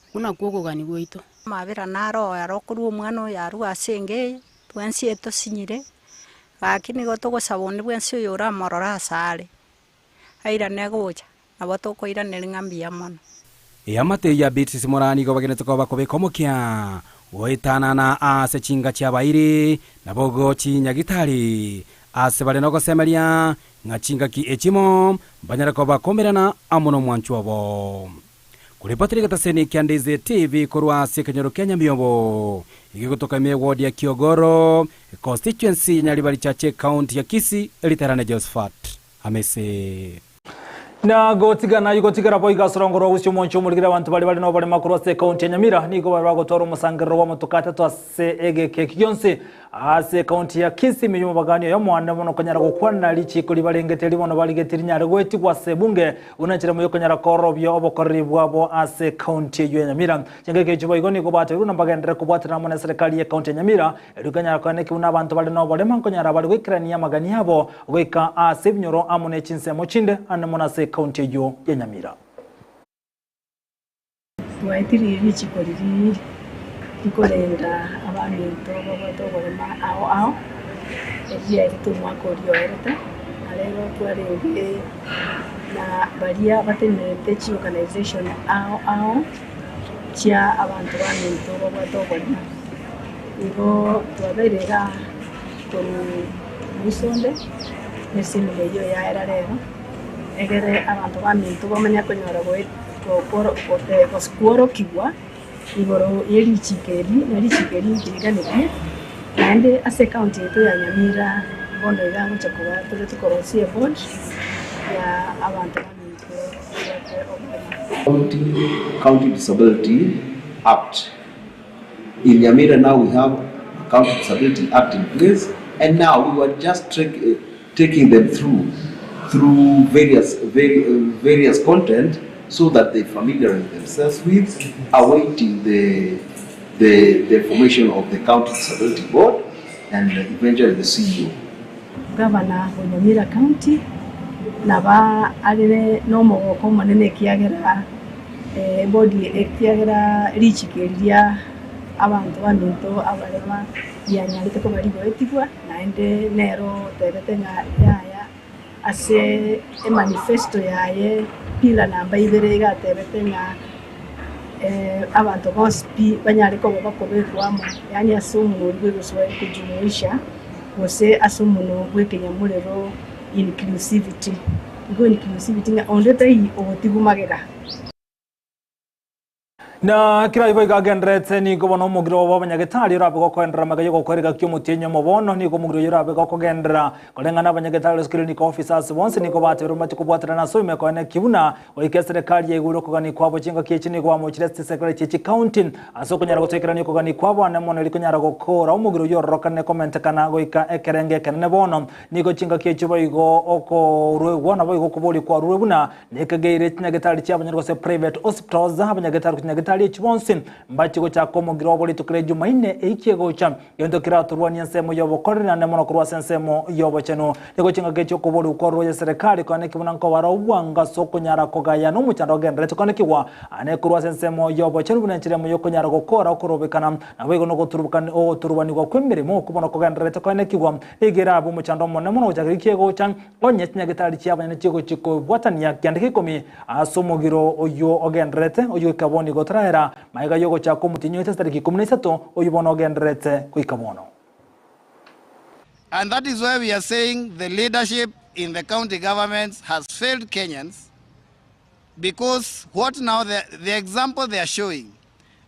okwo nakwo okogania gwaito. Amabera naro oo aro okorwa omwana oyo arwe ase enka eye, twensi etosinyire, gaki nigo togosaba onde bwensi oyoramorore ase are, airane gocha, Nabo tokoiraneria ng'a mbuya mono. Eamate ya Beatrice Moraa nigo bagenete koba bakobeka omokia goetanana ase chinga chi'abairi na bogo chinyagitari ase bare nogosemeria ng'a chingaki echimo mbanyare koba bakomerana amo nomwanchwa obo. Koripotera egetaseni kia Ndizi TV korwa ase ekenyoro kia Nyamiobo egegotoka ime eward ya Kiogoro, econstituency ya Nyaribari Chache ecounty ya Kisii, Riterane Josephat Amese. Na gotigana ayio gotigara boigo ase orongo rwa gusii omonche omorigire abanto baria bare noborema korwa ase ekaunti ya Nyamira nigo bare bagotwara omosangerero bw'amatuko atato ase egeka eki gionsi ase ekaunti ya Kisii ime y'omobagani oyomo ande mono konyara gokwana richiko ribarengete eri bono barigetie rinyare goetigwa ase ebunge buna enchera eyemo y'okonyara koorobia obokoreri bwabo ase ekaunti eyio ya Nyamira. Chingaki echio boigo nigo batebirie buna mbagenderere kobwaterana amo neserekari y'ekaunti ya Nyamira Erio konyara koeneki buna abanto bare noborema nkonyara bare goikerania amagani abo goika ase ebinyoro amo ne chinsemo chinde ande mono ase ekaunti eyio ya Nyamira. Twaetirie richiko riria rikorenda abaminto babwate oborema ao ao, eri riaetete omwaka oria oerete, na rero twarenge na baria batenenerete chiorganisation ao ao chia abanto baminto babwate oborema. Igo twabeire igaa korwa moisonde, na esemina eyio yaera rero, egere abanto baminto bamanye konyora kworokigwa igoro ye richiko eri, na richiko eri nkiriganetie, naende ase ecounty yaito ya Nyamira bono iga ngocha koba tore tokorosia eboard ya abanto baminto babwate oborema. County Disability Act. In Nyamira now we have a County Disability Act in place and now we were just taking them through through various vari various content so that they familiarize themselves with awaiting the the the formation of the County Disability Board and eventually the CEO. Gavana o Nyamira County naba arere nomogoko omonene ekiagera ebodi ekiagera richiko eri ria abanto baminto abarema rianyarete koba rigoetigwa, naende nero otebete ng'a yaya. Ase emanifesto yaye pillar namba ibere iga atebete ng'a abanto bonsi pi banyare koba bakobekwa amo, yaani ase omonwa oria bw'egeswahili kujumuisha, gose ase omonwa bw'ekenyamorero inclusivity. Igo inclusivity ng'a onde taiyo ogotigwa magega. Na kera igo iga agendererete, nigo bono omogiro bw'abanyagetari orabe gokoenderera magega y'ogokoereka ki'omotienyi omo bono, nigo omogiro oyio orabe gokogenderera. Koreng'ana abanyagetari gose clinic officers bonsi nigo batebirie bamache kobwaterana ase oime koene ki buna goika eserekari yaigure okogania kwabo chingaki echi nigo bamochire ase chiserekari chie chicounty ase okonyara gotoikerania okogania kwabo ane mono eri konyara gokora omogiro oyio ororokane komentekana goika ekerengo ekenene bono nigo chingaki echio boigo okoruegwa naboigo okoboria kwarurwe buna Nekegeire chinyagetari chi'abanyene gose private hospitals, abanyagetari chinyagetari echi bonsi mbache gochaka omogiro obo rituko ria Jumaine eiki egocha. Gento keratorwanie ensemo y'obokoreri naende mono korwa ase ensemo y'obochenu. Nigo chingaki echi okoborigwa kwarure eserekari koanekigwa buna nkobara obwango ase okonyara kogaya na omochando ogendererete koanekigwa ane korwa ase ensemo y'obochenu buna enchera emo y'okonyara gokora okorobekana naboigo nogoturubanigwa kw'emeremo okwo bono kogendererete koanekigwa. Nigo erabe omochando omonene mono gochaka eiki egocha. Onye chinyagetari chi'abanyene chigochia kobwatania kianda gia ikomi ase omogiro oyio ogendererete, oyio goika bono igo otarahera, magega y'ogochaka omotienyi oete chitariki 13, oyio bono ogendererete goika bono. And that is why we are saying the leadership in the county governments has failed Kenyans because what now the, the example they are showing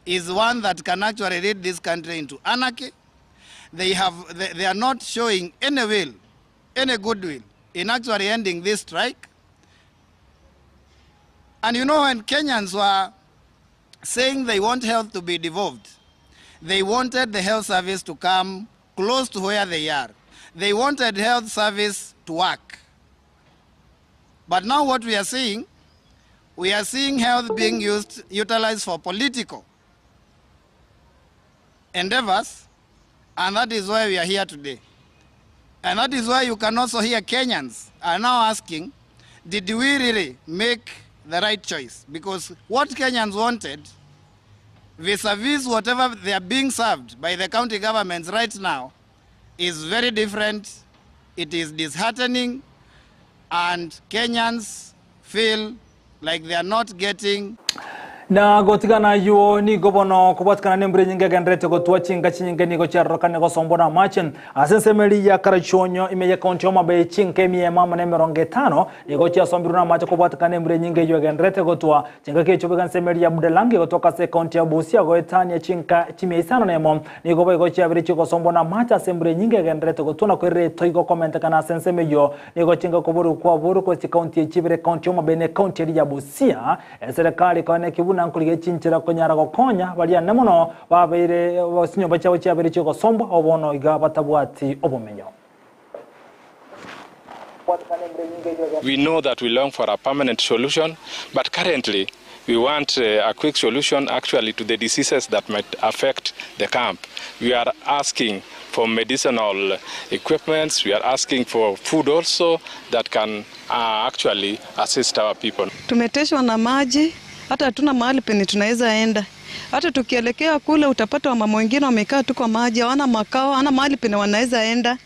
is one that can actually lead this country into anarchy. They, have, they, they are not showing any will any goodwill in actually ending this strike. And you know, when Kenyans were saying they want health to be devolved, they wanted the health service to come close to where they are. They wanted health service to work. But now what we are seeing, we are seeing health being used, utilized for political endeavors, and that is why we are here today. And that is why you can also hear Kenyans are now asking, did we really make the right choice? Because what Kenyans wanted, vis-a-vis whatever they are being served by the county governments right now, is very different. It is disheartening, and Kenyans feel like they are not getting Na gotigana ayio nigo bono kobwatikana nembura enyinge egendererete gotwa chinka chinyinge nigo chiarorokane gosombwa namache. Ase ensemo eria ya Karachuonyo ime ye county ya Homa Bay chinka emia emo amo na emerongo etano nigo chiasombirwe namache kobwatikana nembura enyinge eyio egendererete gotwa. Chingaki echio boigo ensemo eria ya Budalangi gotoka ase ecounty ya Busia goetania chinka chimia isano na emo nigo boigo chiabeire chigosombwa namache ase embura enyinge egendererete gotwa na koirera etoigo komentekana ase ensemo eyio Nigo chinga koborwa kwaborwa kwe chikaunti echi ibere, ekaunti ya Homa Bay na ekaunti eria ya Busia. Eserekari ekaba neki buna nkorigia chinchera konyara gokonya baria ane mono babeire chinyomba chiabo chiabeire chigosombwa ao bono iga batabwati obomenyo. We know that we long for a permanent solution, but currently we want a quick solution actually to the diseases that might affect the camp. We are asking for medicinal equipments, we are asking for food also that can uh, actually assist our people. Tumeteshwa na maji, hata hatuna mahali penye tunaweza enda. Hata tukielekea kule utapata wamama wengine wamekaa tu kwa maji, hawana makao, hawana mahali penye wanaweza enda.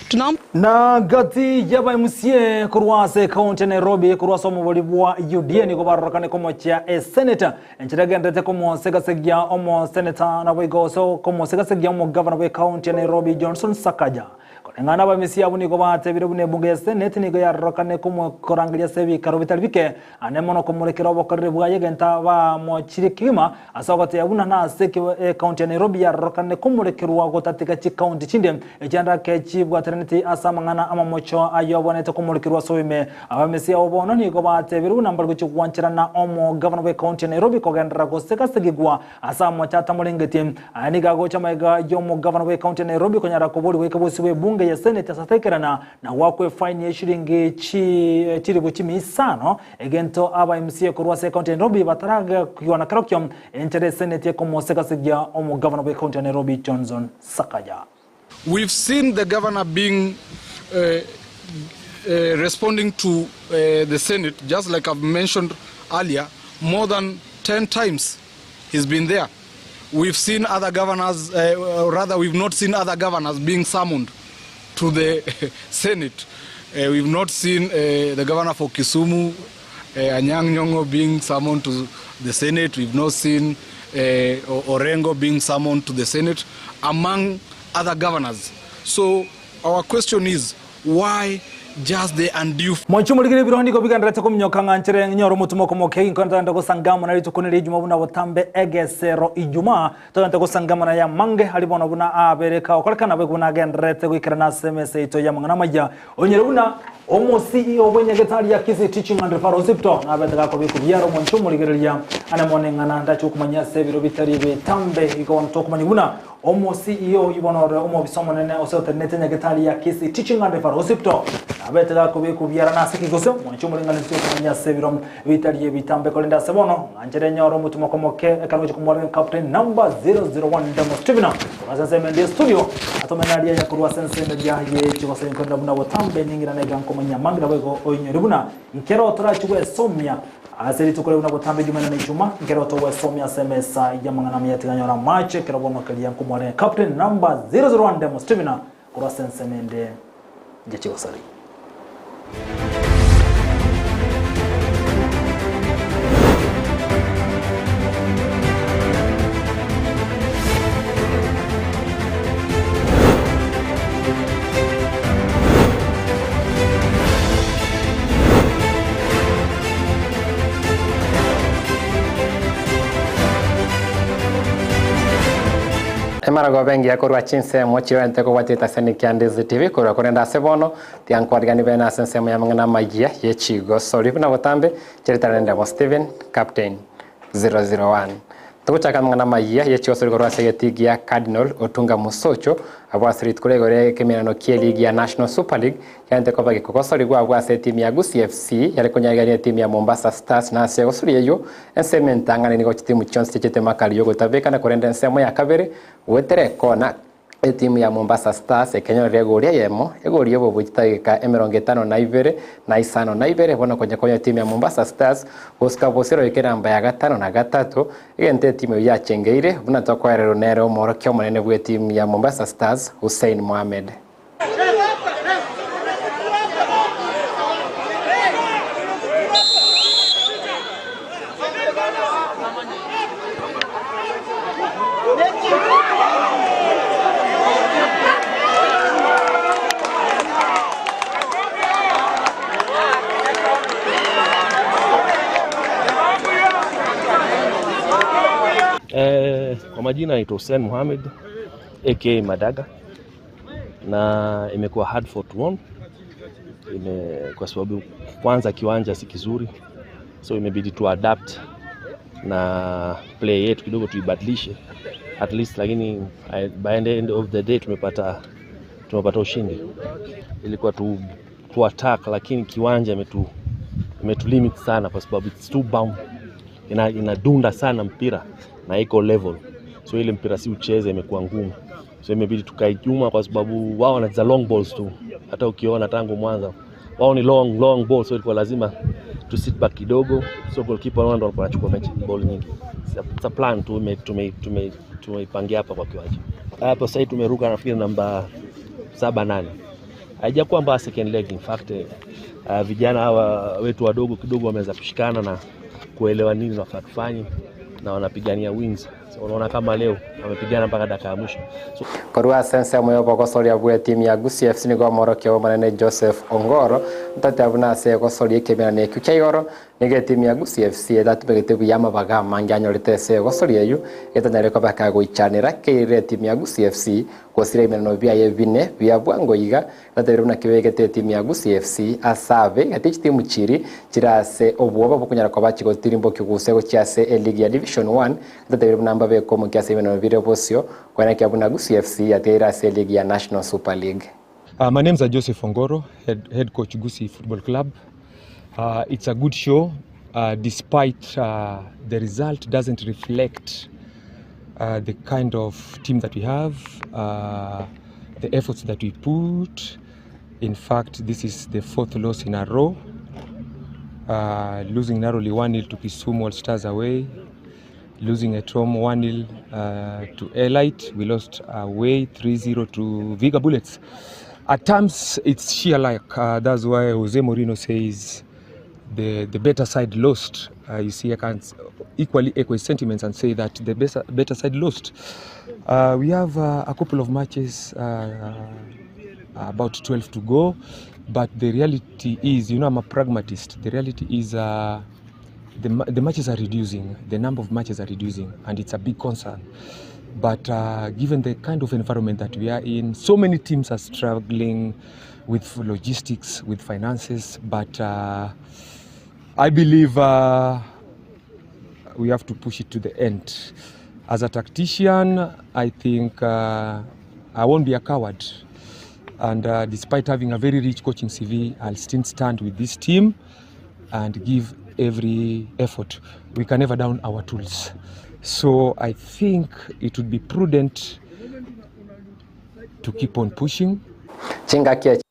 Tunaomba Na gati y'aba MCA korwa ase ekaunti ya Nairobi korwa ase omobori bwa UDA nigo barorokane komochia eseneta enchera egenderete komosegasegia omoseneta naboigo gose komosegasegia omogavana bw'ekaunti ya Nairobi Johnson Sakaja. Koreng'ana aba MCA abwo nigo batebire buna ebunge ya Senate nigo yarorokane komokorangeria ase ebikaro bitari bike Ane mono komorekera obokoreri bwaye egento abamochirie kegima ase ogotebia buna nase eki ecounty ya Nairobi yarorokanire komorekerwa gotatiga chicounty chinde echianda ake chibwataraneti ase amang'ana amamocho ayio abwenerete komorekerwa ase oime. Abamisia abo bono nigo batebire buna mbari gochia gwancherana omogavana bw'ecounty ya Nairobi kogenderera gosegasegigwa ase amamocho atamorengetie. Aya nigo agocha magega y'omogavana bw'ecounty ya Nairobi konyara koborigwa ekebosi bw'ebunge ya Senate ase ataikerana Na goakwa efaini ye chiringi chilifu chimia isano, egento aba MCA korwa ase ecounty ya Nairobi bataragakigwa na kerokio, enchera eseneti ekomosegasegia omogavana bwe county ya Nairobi Johnson Sakaja. We've seen the governor being uh, uh, responding to uh, the Senate, just like I've mentioned earlier, more than 10 times he's been there. We've seen other governors, uh, rather we've not seen other governors being summoned. to the Senate. We've not seen the governor for Kisumu, Anyang' Nyong'o being summoned to the Senate. We've not seen Orengo being summoned to the Senate, among other governors. So our question is, why just the undue Mwanche omorigere ebiroho nigo bigendererete kominyoka ng'a nchere nyore omotumo okomokia inko ntogende gosangamana rituko neria ijuma buna botambe egesero ijuma togende gosangamana ya mange aria bono buna abere kagokorekana boigo buna agendererete goikerana ase emesa yaito y'amang'ana amaya onyore buna omo CEO bw'enyagetari ya Kisii Teaching and Referral Hospital nabete gakobeka obuya omonche omorigereria ane mono eng'ana ndache gokomanyia ase ebiro bitari bitambe igo bono tokomanya buna Omo CEO oyio bono ore omobisa omonene ase otenenete nyagetari ya Kisii Teaching and Referral Hospital nabete gakobekwa obiara nase ki gose omwanchi omorenganisi okomanya ase ebiro bitari ebitambe korende ase bono ng'a nchere nyore omotimoko omoke ekero ngochia komorera Captain number 001 Ndemo Stephen korwa ase ensemo ende ye studio atomene aria ya korwa ase ensemo eria ye chigosori nkorenda buna botambe ning'ira naiga nkomanya amange naboigo oinyore buna nkero torachi gwesomia Ase rituko riria buna botambe Jumanne na Ijumaa, nkero togwesomia ase emesa y'amang'ana amaya tiganyora amache, ekero bono keria nkomwarenge Captain number 001 Demo Stevena korwa ase ensemo ende ya chigosori. Emaragoba engiya korwa chinsemo chiroente kobwatia etaseni kia Ndizi TV korwa korende ase bono tiankwarigani bene ase ensemo y'amang'ana amayia ye chigosori buna botambe chiritana nendemo Stephen Captain 001. Togochaka amang'ana amayia ye chigosori korwa ase egetii gia Cardinal Otunga Mosocho abwo ase rituko riaigoro ri'ekemerano ki'eligi ya National Super League kiarente koba gekogosorigwa abwo ase etimu ya Gusii FC yare konyarigania etimu ya Mombasa Stars na ase egosori eyio ensemo entang'ani nigo chitimu chionsi chiachete makari y'ogotabekana korende ensemo ya kabere goetera ekona Etimu ya Mombasa Stars ekenyorera egori eyemo, egori y'obobui chidageka 52 na 52, bono konya konya etimu ya Mombasa Stars gosuka bosio goika enamba ya gatano na gatato, egento etimu eyio yachengeire, buna tokoererwa nere omworokia omonene bw'etimu ya Mombasa Stars Hussein Mohamed. Eh, kwa majina naitwa Hussein Mohamed aka Madaga na imekuwa hard fought won ime, kwa sababu kwanza kiwanja si kizuri, so imebidi tu adapt na play yetu kidogo tuibadilishe at least, lakini by the end of the day tumepata ushindi. Ilikuwa tu attack, lakini kiwanja imetu limit sana kwa sababu it's too bound, inadunda sana mpira na iko level, so ile mpira si ucheze imekuwa ngumu, so imebidi tukae nyuma kwa sababu wao wanacheza long balls tu. Hata ukiona tangu mwanzo wao ni long long balls, so ilikuwa lazima tu sit back kidogo, so goalkeeper wao ndo walikuwa wanachukua mechi ball nyingi. It's a plan tu tumeipangia hapa kwa kiwanja hapo. Sasa tumeruka nafikiri namba 7 8, haijakuwa mbaya second leg. In fact vijana hawa wetu wadogo kidogo wameweza kushikana na kuelewa nini wanafaa tufanye na wanapigania wins. So unaona kama leo wamepigana mpaka dakika ya mwisho. So Korwa ase ensemo y'obogosoria bwa etimu ya Gusii FC nigo omorokio omonene Joseph Ongoro ntate abuna ase egosoria ekemerano ekio kia igoro nigo etimu ya Gusii FC etatumegete buya amabaga amange anyorete ase egosoria eyio etanyare koba kagoichanera keirire etimu ya Gusii FC gosira ebimerano biaye bine bia bwango iga etatebire buna kebegete etimu ya Gusii FC ase abe gati chitimu chiri chire ase obwoba bokonyara koba chigotirimbokia gose gochia ase eligi ya Division 1 etatebire buna mbabeke omokia ase ebimerano bire bosio kwenekea buna Gusii FC yatigaire ase eligi ya National Super League. My name is Joseph Ongoro, head coach Gusii Football Club. It's a good show, despite the result doesn't reflect the kind of team that we have, the efforts that we put. In fact, this is the fourth loss in a row, losing narrowly 1-0 to Kisumu All Stars away, losing at home 1-0 to Elite. We lost away 3-0 to Viga Bullets. At times it's sheer luck. That's why Jose Mourinho says the, the better side lost. You see, I can equally echo his sentiments and say that the better, better side lost. We have a couple of matches, about 12 to go, but the reality is, you know, I'm a pragmatist. The reality is the, the matches are reducing, the number of matches are reducing, and it's a big concern. But given the kind of environment that we are in, so many teams are struggling with logistics, with finances, but I believe we have to push it to the end. As a tactician, I think I won't be a coward. And despite having a very rich coaching CV, I'll still stand with this team and give every effort. We can never down our tools. So I think it would be prudent to keep on pushing. Chingaki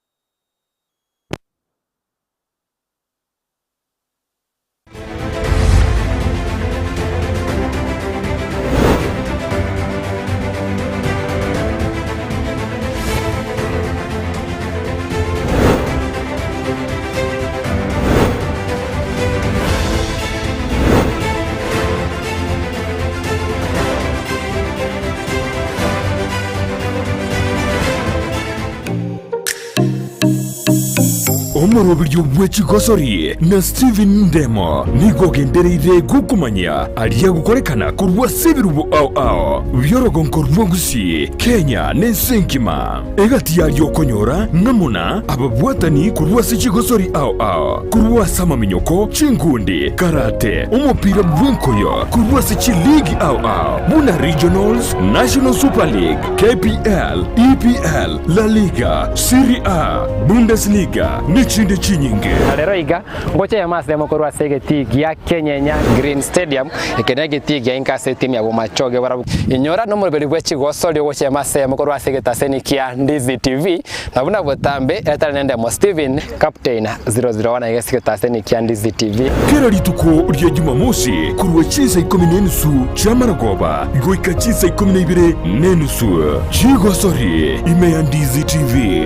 Omoroberio bwe chigosori na Stephen Ndemo nigo ogendereire gokomanyia aria agokorekana korwa ase ebirubo ao ao bi'orogonko rwa Gusii, Kenya na ense engima. Egati yaria okonyora ng'a muna ababwatani korwa ase chigosori ao ao, korwa ase amaminyoko, chinkundi, karate, omopira bw'enkoyo, korwa ase chiligi ao ao buna Regionals, National Super League, KPL, EPL, La Liga, Serie A, Bundesliga, nechinde chinyinge. Na rero iga, ngocha eyemo ase eyemo korwa ase egetii gia Kenyenya Green Stadium, eke negetii gia inka ase etimu ya Bomachoge barabwo. Inyora nomoroberi bwe chigosori ogocha eyemo ase eyemo korwa ase egetaseni kia Ndizi TV, na buna botambe etari nendemo Steven Captain 001 aiga ase egetaseni kia Ndizi TV. Kera rituko ria Jumamosi korwa chinsa ikomi na enusu chi'amarogoba goika chinsa ikomi na ibere na enusu, chigosori ime ya Ndizi TV.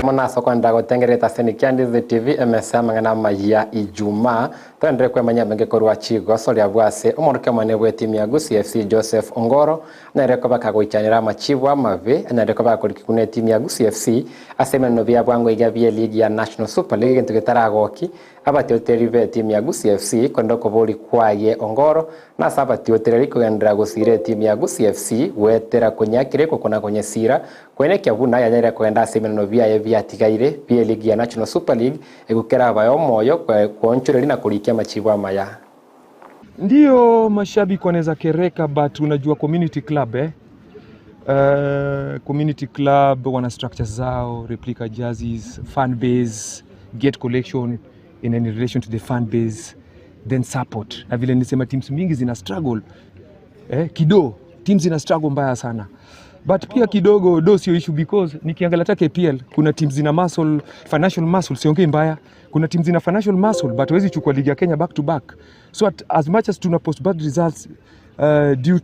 Mono ase okoenderera gotengerera etaseni kia Ndizi TV emesa y'amang'ana amayia Ijumaa, toenderere kwemanyia amenge korwa chigoso riabwo ase omorokia omonene bw'etimu ya Gusii FC Joseph Ongoro anyarire koba kagoichanera amachibu amabe anyarire koba gakorikigwa n'etimu ya Gusii FC ase emeneno bia bwango iga bi'eligi ya National Super League egento getaragoki Abatiotereri b'etimu ya Gusii FC korende okoboria kwaye Ongoro nase abatiotereri kogenderera gosiira etimu ya Gusii FC goetera konyakera ekoko na konyesiira koenekia buna yanyarire kogenda ase emeneno biaye biatigaire bi'eligi ya National Super League egokera abae omoyo koonchoreria na korikia amachibo amaya. Ndiyo mashabiki wanaweza kereka but unajua community club eh? Community club wana structures zao, replica jerseys, fan base, gate collection in any relation to the fan base, then support. Na vile nilisema teams mingi zina struggle eh, kido teams zina struggle mbaya sana but pia kidogo do sio issue because nikiangalia hata KPL kuna teams zina muscle, financial muscle, siongei mbaya, kuna teams zina financial muscle but hawezi chukua ligi ya Kenya back to back. So at, as much as tuna post bad results due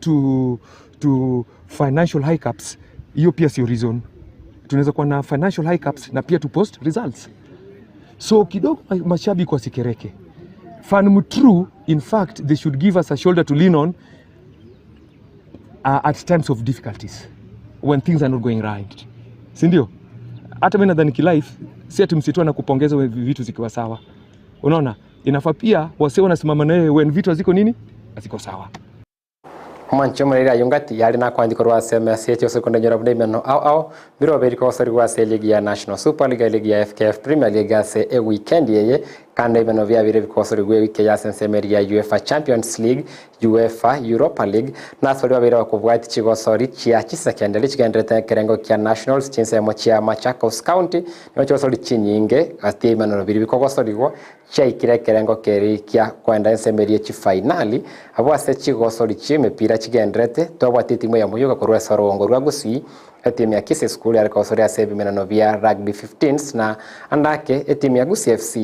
to financial hiccups, hiyo pia sio reason. Tunaweza kuwa na financial hiccups na pia tu post results. So kidogo mashabiki wasikereke. Fan mtrue, in fact they should give us a shoulder to lean on at times of difficulties when things are not going right, si ndio? Hata mimi nadhani kilife si ati msitu anakupongeza when vitu zikiwa sawa, unaona, inafaa pia wase wanasimama na wewe when vitu haziko nini, haziko sawa. Omwanchi omoreri ayio ngati yare nakwandikwa korwa ase emesa echi gose kondenyora buna emeno ao ao birobe rikogosoriwa ase eligi ya National Super League, eligi ya FKF Premier League ase eweekend eye kando ebino biabire bikogosoriwa ewiki eye ase ensemo eria ya UEFA Champions League, UEFA Europa League na ase baria babere bakobwatia chigosori chia chisecondary chigenderete ekerengo kia Nationals chinsemo chia Machakos County nigo chigosori chinyinge gati ya ebimanero biria bikogosoriwa chiaikire ekerengo keria kia koenda ensemo eria chifainali abwo ase chigosori chi'emepira chigenderete twabwate etimu ya Muyuga korwa ase orogongo rwa Gusii etimu ya Kisii School yare kogosoria ase ebimenano bia Rugby 15s na andake etimu ya Gusii FC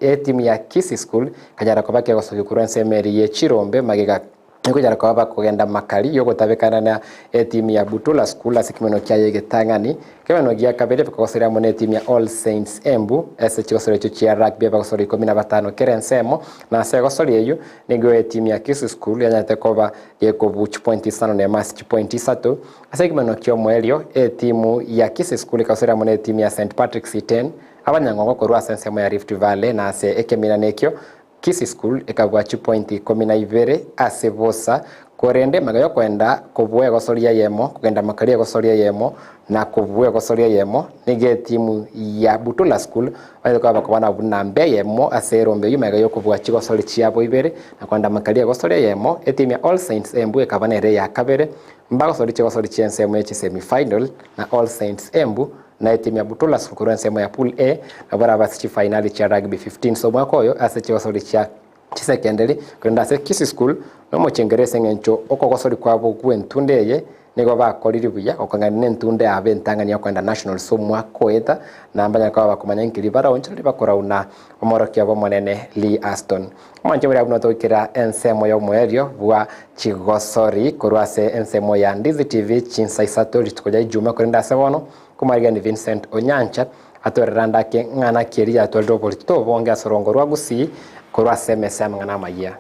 etimu ya Kisii School kanyara koba kegosokia korwa ensemo eria ye Chirombe magega. Ekonyara koba bakogenda makari y'ogotabekana na etimu ya Butula School ase ekemenwa kiaye egetang'ani. Ekemenwa gia kabere bakagosoria amo netimu ya All Saints Embu ase chigosori echio chia rugby abagosori ikomi na batano kera ensemo. Na ase egosori eyio nigo etimu ya Kisii School yanyarete koba gekobua chipointi isano nemo ase chipointi isato. Ase ekemenwa ki'omoerio etimu ya Kisii School ekagosoria amo netimu ya St Patrick's Iten abanyang'ongo korwa ase ensemo ya Rift Valley na ase ekeminana ekio Kisii School ekabua chipointi ikomi na ibere ase bosa, korende magega yokoenda kobua egosoria eyemo kogenda makari egosoria eyemo na kobua egosoria eyemo, nigo etimu ya Butula School banyarete koba bakobana buna namba eyemo ase erombe eyio magega yokobua chigosori chiabo ibere na kogenda makari egosoria eyemo. Etimu ya All Saints Embu ekaba nere eya kabere mbagosori chigosori chi'ensemo ye chisemi final na All Saints Embu na etimu ya Butula School korwa ensemo ya Pool A nabo barabe ase chifainali chia Rugby 15 omwaka oyo ase chigosori chia chisekenderi korende ase Kisii School nomochengero ase eng'encho okogosori kwabo gw'entunde eye nigo bakorire buya gokong'ania nentunde yabo entang'ani yokoenda Nationals omwaka oeta na mbanyare koba bakomanya inki ribaraonchoreri bakorauna omorokia obo omonene Lee Aston. Omwanche oria buna togoikera ensemo y'omoerio bwa chigosori korwa ase ensemo ya Ndizi TV chinsa isato rituko ria Ijumaa korende ase bono komwarigani Vincent Onyancha atwerere ande ake ng'ana ki eria yatwarire oborito obonge ase orongo rwa Gusii korwa ase emesa y'amang'ana amayia.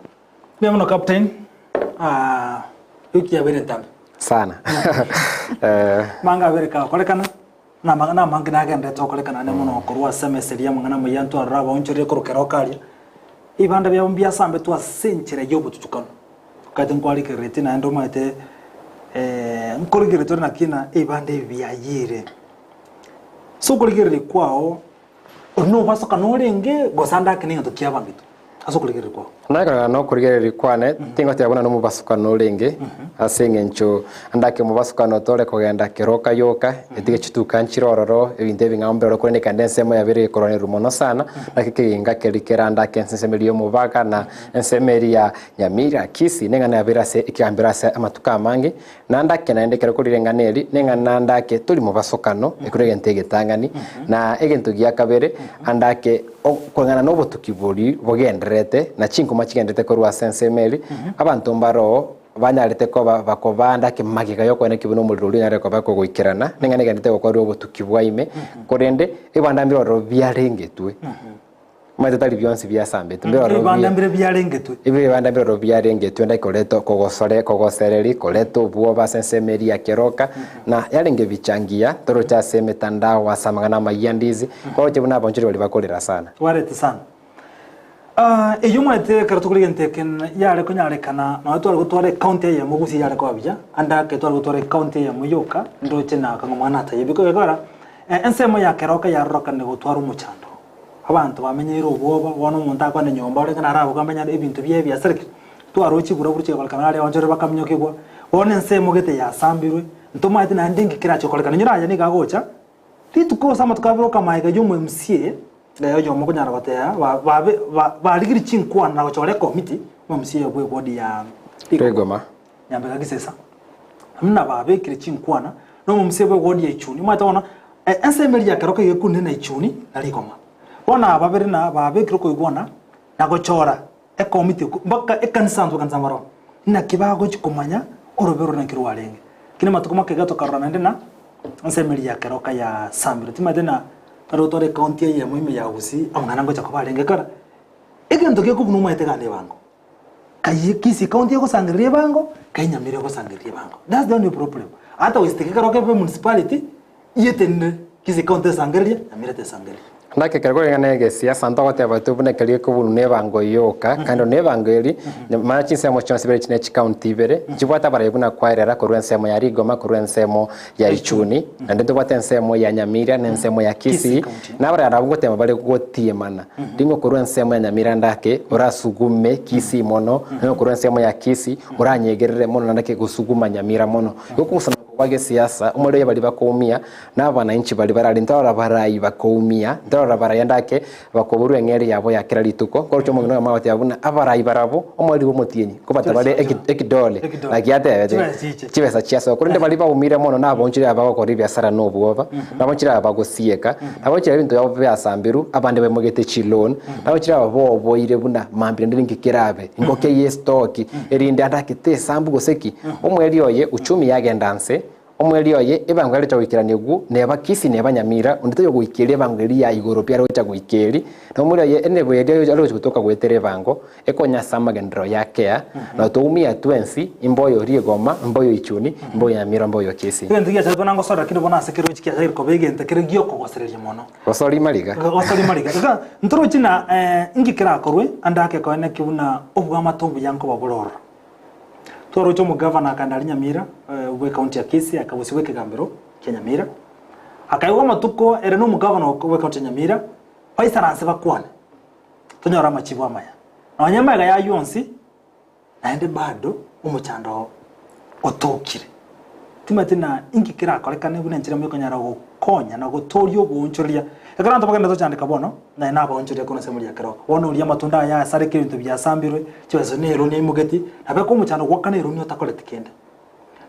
Mbuya mono Captain, ah, wiki yabeire entambe. Sana. Eh. Manga abere kagokorekana, na amang'ana amange nagenderete gokorekana ande mono korwa ase emesa eria y'amang'ana amayia ntwarora abaonchoreria korwa keroka aria, ebibanda biabo mbiasambetwe ase enchera y'obotutukanu. Okaete nkwarigereretie naende omanyete nkorigereretie ore naki ng'a ebibanda ebi biayire. Ase okorigereria kwao, ori nobasokana orenge gose ande ake negento kiabangete ase okorigereria kwao? Naye nokorigereria kwane, tingoteba buna nomobasukano orenge, ase eng'encho ndake omobasukano tore kogenda keroka yoka, etige chituka nchire ororo, ebinto ebing'ao mbire ororo, korende kende ensemo yabere ekorwanerwa mono sana, naki ekeginga keria kerandake ase ensemo eria y'omobaga na ensemo eria ya Nyamira, Kisii, neng'ana yabere ase ekegambero ase amatuko amange, Na ndake naende ekero korire eng'ana eri, neng'ana ndake tori mobasokano, ekero egento egetang'ani, na egento gia kabere, andake kong'ana nobotuki boria bogendererete, na chinkuma chigendererete korwa ase ensemo eri, abanto mbaroo banyarete koba bakoba ndake magega y'okoenda ki buna omorero oria onyarire koba kogoikerana, neng'ana egendererete gokorwa obotuki bwa ime, korende ebibanda mbire ororo biarengetwe. Omanyete tari bionsi biasambetwe, mbiroro Ebibanda mbire biarengetwe. Ebibanda mbiroro biarengetwe ndai koreta okogosore kogosereri, koreta obwoba ase ensemo eria ya keroka, na yarenge bichangia toroche ase emetandao ase amang'ana amayia ndizi, koroche buna abaonchoreri baria bakorera sana. Twarete sana. Ah, eyio omanyete ekero tokorigia egento eke yare konyarekana nonya tware gotwara ecounty eyemo gusii yare koba buya, ande ake tware gotwara ecounty eyemo yoka, ndoche na kang'o mwana ataiyo because ekero ensemo ya keroka yarorekane gotwara omochando. Abanto bamenyeire obwoba, bono omonto akwane nyomba orenge naraboke amenye ebinto biaye biasarekire, twaroche buraburu chigokorekana aria onchore bakaminyokigwa, bono ense emogete yasambirwe, ntomaeti naende inki kerache gokorekana. Inyora aye nigo agocha, rituko gose amatuko abere okamaega ya omo MCA, iga oyomo okonyara goteba ba babe ba barigirie chinkwana na gochora ekomiti, omo MCA bwa eward ya Rigoma. Nyambega Gisesa, buna babekire chinkwana nomomisia bw'ewodi ya Ichuni. Omanyete bono, ensemo eria ya keroka iga ekunire na Ichuni na Rigoma. Bono aba babere na babekire okoigwana na gochora ekomiti mpaka ekanisa abanto b'ekanisa mbaroo. Naki bagochia komanya orobebe oro naki rwarenge. Lakini amatuko make iga tokarora naende na ensemo eria ya keroka yasambirwe. Timanyete na tari gotwara ecounty eyemo ime ya Gusii amang'ana ngocha koba arenge kare. Egento gekobuna omanyete gane ebango. Kai Kisii county egosangereria ebango, kai Nyamira egosangereria ebango. That's the only problem. Ata gose ekero kebe municipality, yetenenere Kisii county esangererie, Nyamira tesangereria. Naki ekero koreng'ana egesiasa ntogoteba tu buna ekero gekobunwa na ebango yoka, kando na ebango eri, manya chinsemo chionsi ibere chine chicounty ibere, nchibwate abarai buna kwaerera korwa ensemo ya Rigoma korwa ensemo ya Ichuni, naende ntobwate ensemo ya Nyamira na ensemo ya Kisii, na abaraya nabwo ngotema bare gotiemana. Ring'o korwa ensemo ya Nyamira ndake orasugume Kisii mono, ring'o korwa ensemo ya Kisii oranyegerere mono naende ake gosuguma Nyamira mono. Igo kong'usana. Bwa gesiasa, omorero oye baria bakoumia, na abananchi baria barari ntorora barai bakoumia, ntorora barai ande ake bakoborwa eng'eria yabo ya kera rituko. Nkoroche omong'ina oyomo agoteba buna abarai barabwo omoreri bw'omotienyi nkobata bare ekidole naki atebete chibesa chiasoa. Korende baria baumire mono nabaonchire aba bagokora ebiasara nobwoba, nabaonchire aba bagosieka, nabaonchire ebinto biabo biasambirwe, abande baimogete chiloan, nabaonchire aba boboire buna mambia naende ninki kerabe, ingokia y'estoki erinde ande ake tesambu gose ki. Omweri oye uchumi yagenda nse, omweri oye ebango yarecha goikerania egwo, neba Kisii neba Nyamira, onde taiyo goikeria ebango eria ya igoro pi are gocha goikeri, na omweri oye enebo eria are gocha gotoka goetera ebango, ekonya ase amagenderero ya kea, na toumia twensi, imboyo rigoma, mboyo ichuni, mboyo Nyamira, mboyo Kisii. Egento giachakire buna ngosora lakini bono ase kerochi kiachakire koba egento kere giokogosereria mono. Gosori mariga. Gosori mariga. Iga ntorochi na inki kerakorwe ande ake koeneki buna obwamate obuya nkoba bore ororo. Twaroche omogavana akagenda aria Nyamira bw'ecounty ya Kisii akabosigwa ekegambero kia Nyamira. Akaigwa amatuko ere na omogavana bw'ecounty ya Nyamira baisaranse bakwane tonyore amachibu amaya. Nonya amaiga y'aywo onsi naende bado omochando otokire. Timanyeti na inki kerakorekane buna enchera mokonyara gokonya na gotoria oboonchoreria. Ekero abanto bagenda tochandeka bono, naye nabaonchoreria korwa ensemo ya keroka. Bono oria amatunda aya asareke ebinto biasambirwe, chibesa na eroni aimogeti, nabo ekomochando goakana eroni otakoreti kende.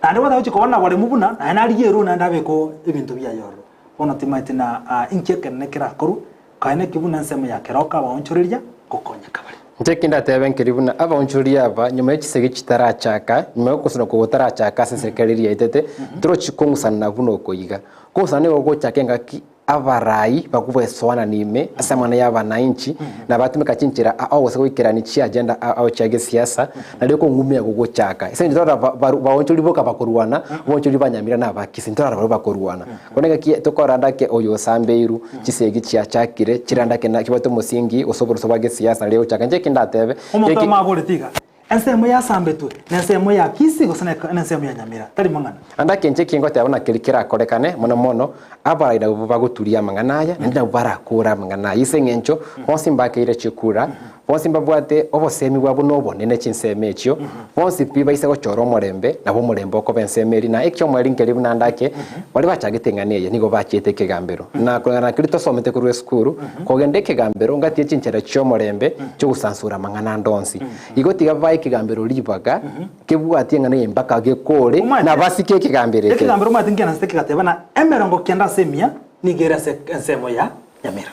Naende bono tagochi koba naboremu buna, naye narigie eroni naende abeke ebinto biaye ororo. Bono timanyeti na inki ekenene kerakorwe, Kaye naki buna ensemo ya keroka abaonchoreria gokonyeka bare. Inche ki ndatebe nkeri buna abaonchoreria aba nyuma ye chisegi chitarachaka, nyuma y'ogosuna okwo gotarachaka ase eserikari eria yaetete, ntorochi kong'usanana buna oko iga. Kong'usana nigo gogochaka engaki abarai bakobwesoanania ime ase amang'ana y'abanainchi na batumeka chinchera ao gose goikerania chiagenda ao chia gesiasa, nario okong'umia gogochaka. Ase eng'encho torora baonchoreria boka bakorwana, abaonchoreria ba Nyamira na Abakisii, ntorara barabwo bakorwana. Bono engaki tokoranda ake oyo osambeiru, chisegi chiachakire, chirande ake na chibwate omosingi gose oboroso bwa gesiasa nario egochaka. Inche eki ndatebe, Omonto eki. oyomo aborete iga, Ensemo yasambetwe nensemo ya Kisii gose nensemo ya Nyamira? Tari mang'ana. Ande ake inche eki ngoteba buna keri kerakorekane, mono mono abarai nabwo bagoturia amang'ana aya, naende nabwo barakore amang'ana aya. Ase eng'encho bonsi mbakeire chikura, Bonsi mbabwate obosemi bwabo nobonene chinsemo echio, bonsi pi baise gochora omorembe, nabo omorembe okoba ensemo eria. Na ekiomweri nkeria buna ndake, baria bachagete eng'ana eye nigo bachiete ekegambero. Na koreng'ana na keria tosomete korwa esukuru, kogenda ekegambero ngatie chinchera chi'omorembe chiogosansora amang'ana ande onsi. Igo tiga bae ekegambero ribaga, kebwatie eng'ana eye mpaka gekore, na basike ekegambero eke. Ekegambero omanyete nkianasete kegateba na emerongo kenda ase emia nigo ere ase ensemo ya Nyamira.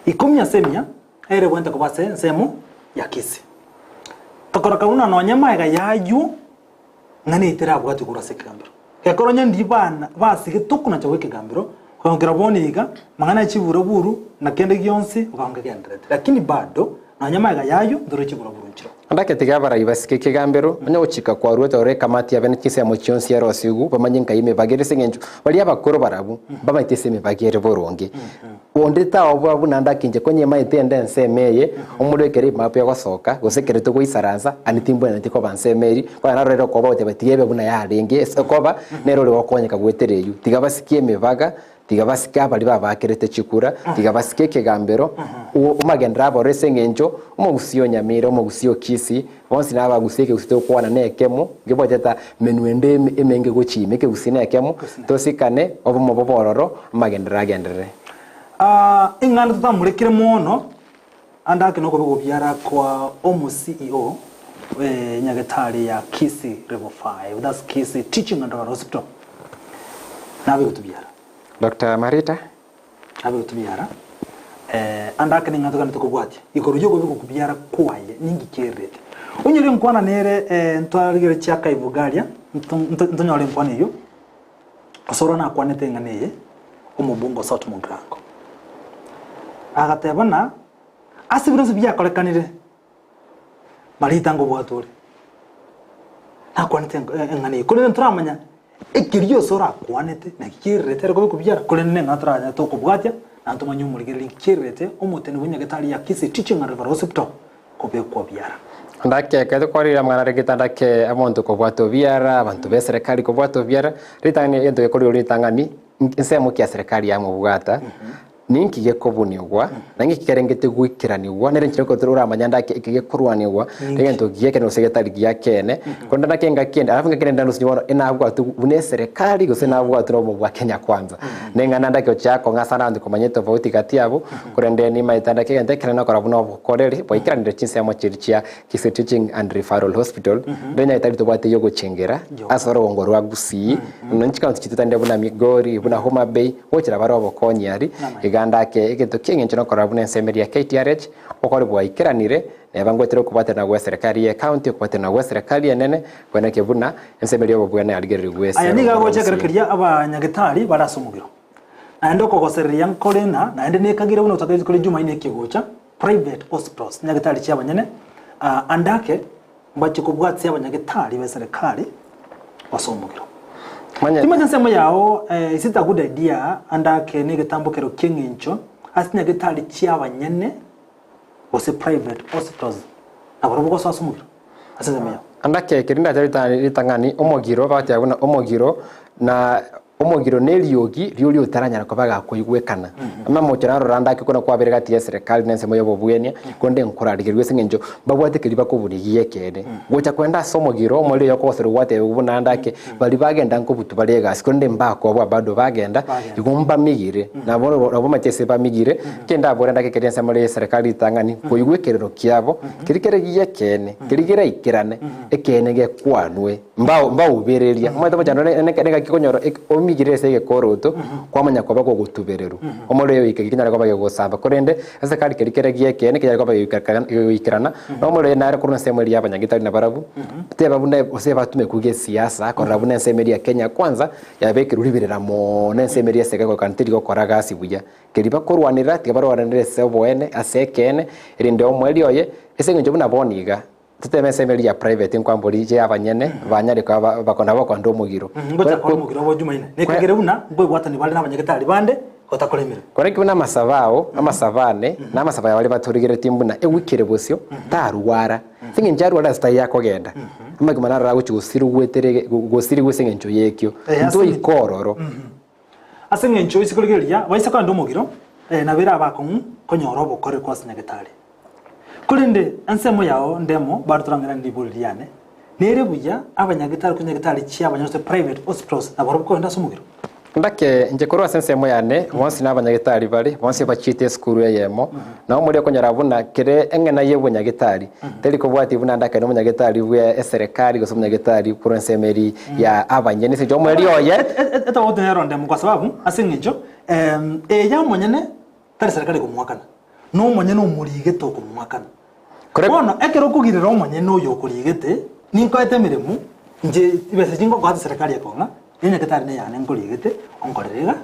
Ikomi ase emia Ere bwente koba ase ensemo ya Kisii. Tokoroka buna nonye magega y'ayio ng'a neitera abwatwe korwa ase ekegambero. Gekora onye ndi bana basigete okonacha gw'ekegambero, okagokera bono iga, mang'ana ya chiburaburu na kende gionsi okagonka kegendererete. Lakini bado nonye magega y'ayio ntore chiburaburu nchiroo. Andake tiga abarai basike ekegambero, onye gochika kwaruete ore ekamati yabe ne chinsemo chionsi erosigu, bamanye nkai emebagere ase eng'encho baria abakoro barabwo mbamaete ase emebagere boronge. Onde taoboa buna ndake inche konya emaete ende ensemo eye, omorwe ekero emapu egosoka, gose ekero togoisaransa, aye timbwenereti koba nsemo eria, konya narorere okoba goteba tiga ebe buna yarenge ase okoba, nere ore gokonyeka goetera eyio. Tiga basikie emebaga, tiga basike abaria babakerete chikura, tiga basike ekegambero, omagenderero aboro ase eng'encho, omogusii o Nyamira, omogusii o Kisii, bonsi nabagusie ekegusii togokwana nekemo, nkebwate ta menwe ende emenge gochia ime, ekegusii nekemo, tosikane, obomo bobe ororo, amagenderero agenderere. Ing'ana totamorekire mono ande ake nokobe gobiara kwa omo CEO nyagetari ya Kisii Level 5 that's Kisii Teaching and Referral Hospital nabe gotubiara. Doctor Marita. Nabe gotubiara ande ake ning'ana togende tokobwatia igoro yobobe gokubiara kwaye ninki kererete. Onyore nkwana nere ntwarigere chiakaibuga aria ntonyore nkwana eyio. Osoro nakwanete eng'ana eye omobunge o South Mugirango, agateba ng'a ase bionsi biakorekanire, Marita nkobwatwa ore. Nakwanete eng'ana eye, korende ntoramanya ekeria Osoro akwanete naki kererete ere kobe kobiara, korende neng'ana toranyare tokobwatia, naende tomanye omorigereria nki kererete omoteni bwa nyagetari ya Kisii Teaching and Referral Hospital kobekwa biara. Ndake ekero tokwarire amang'ana are getanda ke omonto kobwata obiara, abanto be serikali kobwata obiara, ritang'ani egento gekorigwa ritang'ani, ensemo ki ya serikali yamobwata. Ninki gekobunigwa, na ng'iki kerengete goikeranigwa, nere enchera ekero oramanye ande ake eke gekorwanigwa, egento gi'ekeene gose getari gi'ekeene, korende naki engaki ende, alafu engaki ende naende bono enabwatwe buna eserekari gose enabwatwe na obomo bwa Kenya Kwanza. Na eng'ana ande egochia akong'a sana abanto komanya etofauti gati yabo, korende nimaete ande egento ekenene nokora buna obokoreri bwaikeranire chinsemo chiria chia Kisii Teaching and Referral Hospital, rende nyagetari tobwate eyogochengera ase orogongo rwa Gusii, nonya chikaunti chiria totandire buna Migori, buna Homa Bay, gochera bare obokonyi aria, iga ndake egento ki'engencho nokorora buna ensemo eria ya KTRH, obokori bwaikeranire, neba ngwetere okobwaterana gwe serikali ye county, okobwaterana gwe serikali enene, kweneke buna ensemo eria y'obobwene yarigererigwe ase Aya nigo orogongo rwa agocha ekero Gusii. keria abanyagetari bare ase omogiro. Naende okogosereria nkore ng'a naende nekagire buna otakaeti kore Jumaine ekegocha, private hospitals, nyagetari chi'abanyene, aa ande ake mbache kobwatia abanyagetari b'eserekari ase omogiro. Timanya ensemo yao eh, is it a good idea ande ake negetambo kero ki'eng'encho ase nyagetari chi'abanyene gose private hospitals nabarobwo gosoa ase omogiro ase ensemo yao? Ande ake ekeri ndache ritang'ani omogiro bagoteba buna omogiro na Omogiro neriogi ri'oria otaranyara koba gakoigwekana. Amamocho narora ande ake kona kwabere gati y'eserekari na ensemo y'obobwenia, korende nkorarigerigwe ase engencho mbabwate keria bakobunigia ekeene. Gocha kwenda ase omogiro, omorero oyo okogoserwa gwatebigwa buna ande ake, baria bagenda nkobutwa bare egasi, korende mbakobua bado bagenda, igo mbamigire. Nabo nabo omanyete ase bamigire, kende abore ande ake keria ensemo y'eserekari ritang'ani, koigwa ekerero kiabo, keria kere gi'ekeene, keria keraikerane, ekeene gekwanwe. Mbao mbaubereria. Omanyete omochando ne ne negaki konyora ek omigire ase egekoroto, kwamanya koba kogotubererwa. Omorero oyo goika kenyare koba kegosamba, korende esekari keria kere gi'ekeene kenyare koba gegoikera gegoikerana, na omorero oyo nare korwa ensemo eria y'abanyagitari nabarabwo, teba buna gose batumekwe gesiasa korora buna ensemo eria ya Kenya kwanza yabekerwe riberera mono ensemo eria esege goika teri gokora gasi buya. Keria bakorwanera, tiga barwanere ase oboene, ase ekeene, erinde omoerio oye, ase eng'encho buna bono iga. Totebe ensemo eria ya private nkwambori inche abanyene banyare koba bako nabo bakonda omogiro. Ngocha kore omogiro obo Jumaine. Nekagere buna nkoebwatani bare nabanyagetari bande gotakora emeremo. Kore ki buna amasabo ao, amasabo ane, na amasabo ya baria batorigeretie mbuna ewiki ere bosio, tarwara. Ase eng'encho arware ase taiyo akogenda. Amagima naro agochia gosirigwa goetere gosirigwa ase eng'encho y'ekio. Eh, ase Ntoike ororo. Ase eng'encho isiko rigereria baise kogenda omogiro, nabo erabe akong'u konyora obokoreri korwa ase nyagetari. Korende ensemo yao ndemo bado torang'eranie ribori riane, nere buya abanyagetari korwa nyagetari chi'abanyene gose private hospitals nabarobwo kogenda ase omogiro? Ndake inche korwa ase ensemo yane, bonsi nabanyagetari bare, bonsi bachiete esukuru eyemo, na omoria okonyora buna kere eng'ena y'obonyagetari, teri kobwatia buna ndake nomonyagetari bwe eserekari gose omonyagetari korwa ensemo eri ya abanyene, ase eng'encho omoerio oye. Etobauti nero ndemo kwa sababu ase eng'encho eye omonyene tari serikali ekomoakana, na omonyene omorigete okomoakana. Bono ekero okogirera omonyene oyo okorigete, ninkoete emeremo, inche chibesa echi ngokoa ase serikali ekong'a, nenyagete are neyane nkorigete, onkorere iga.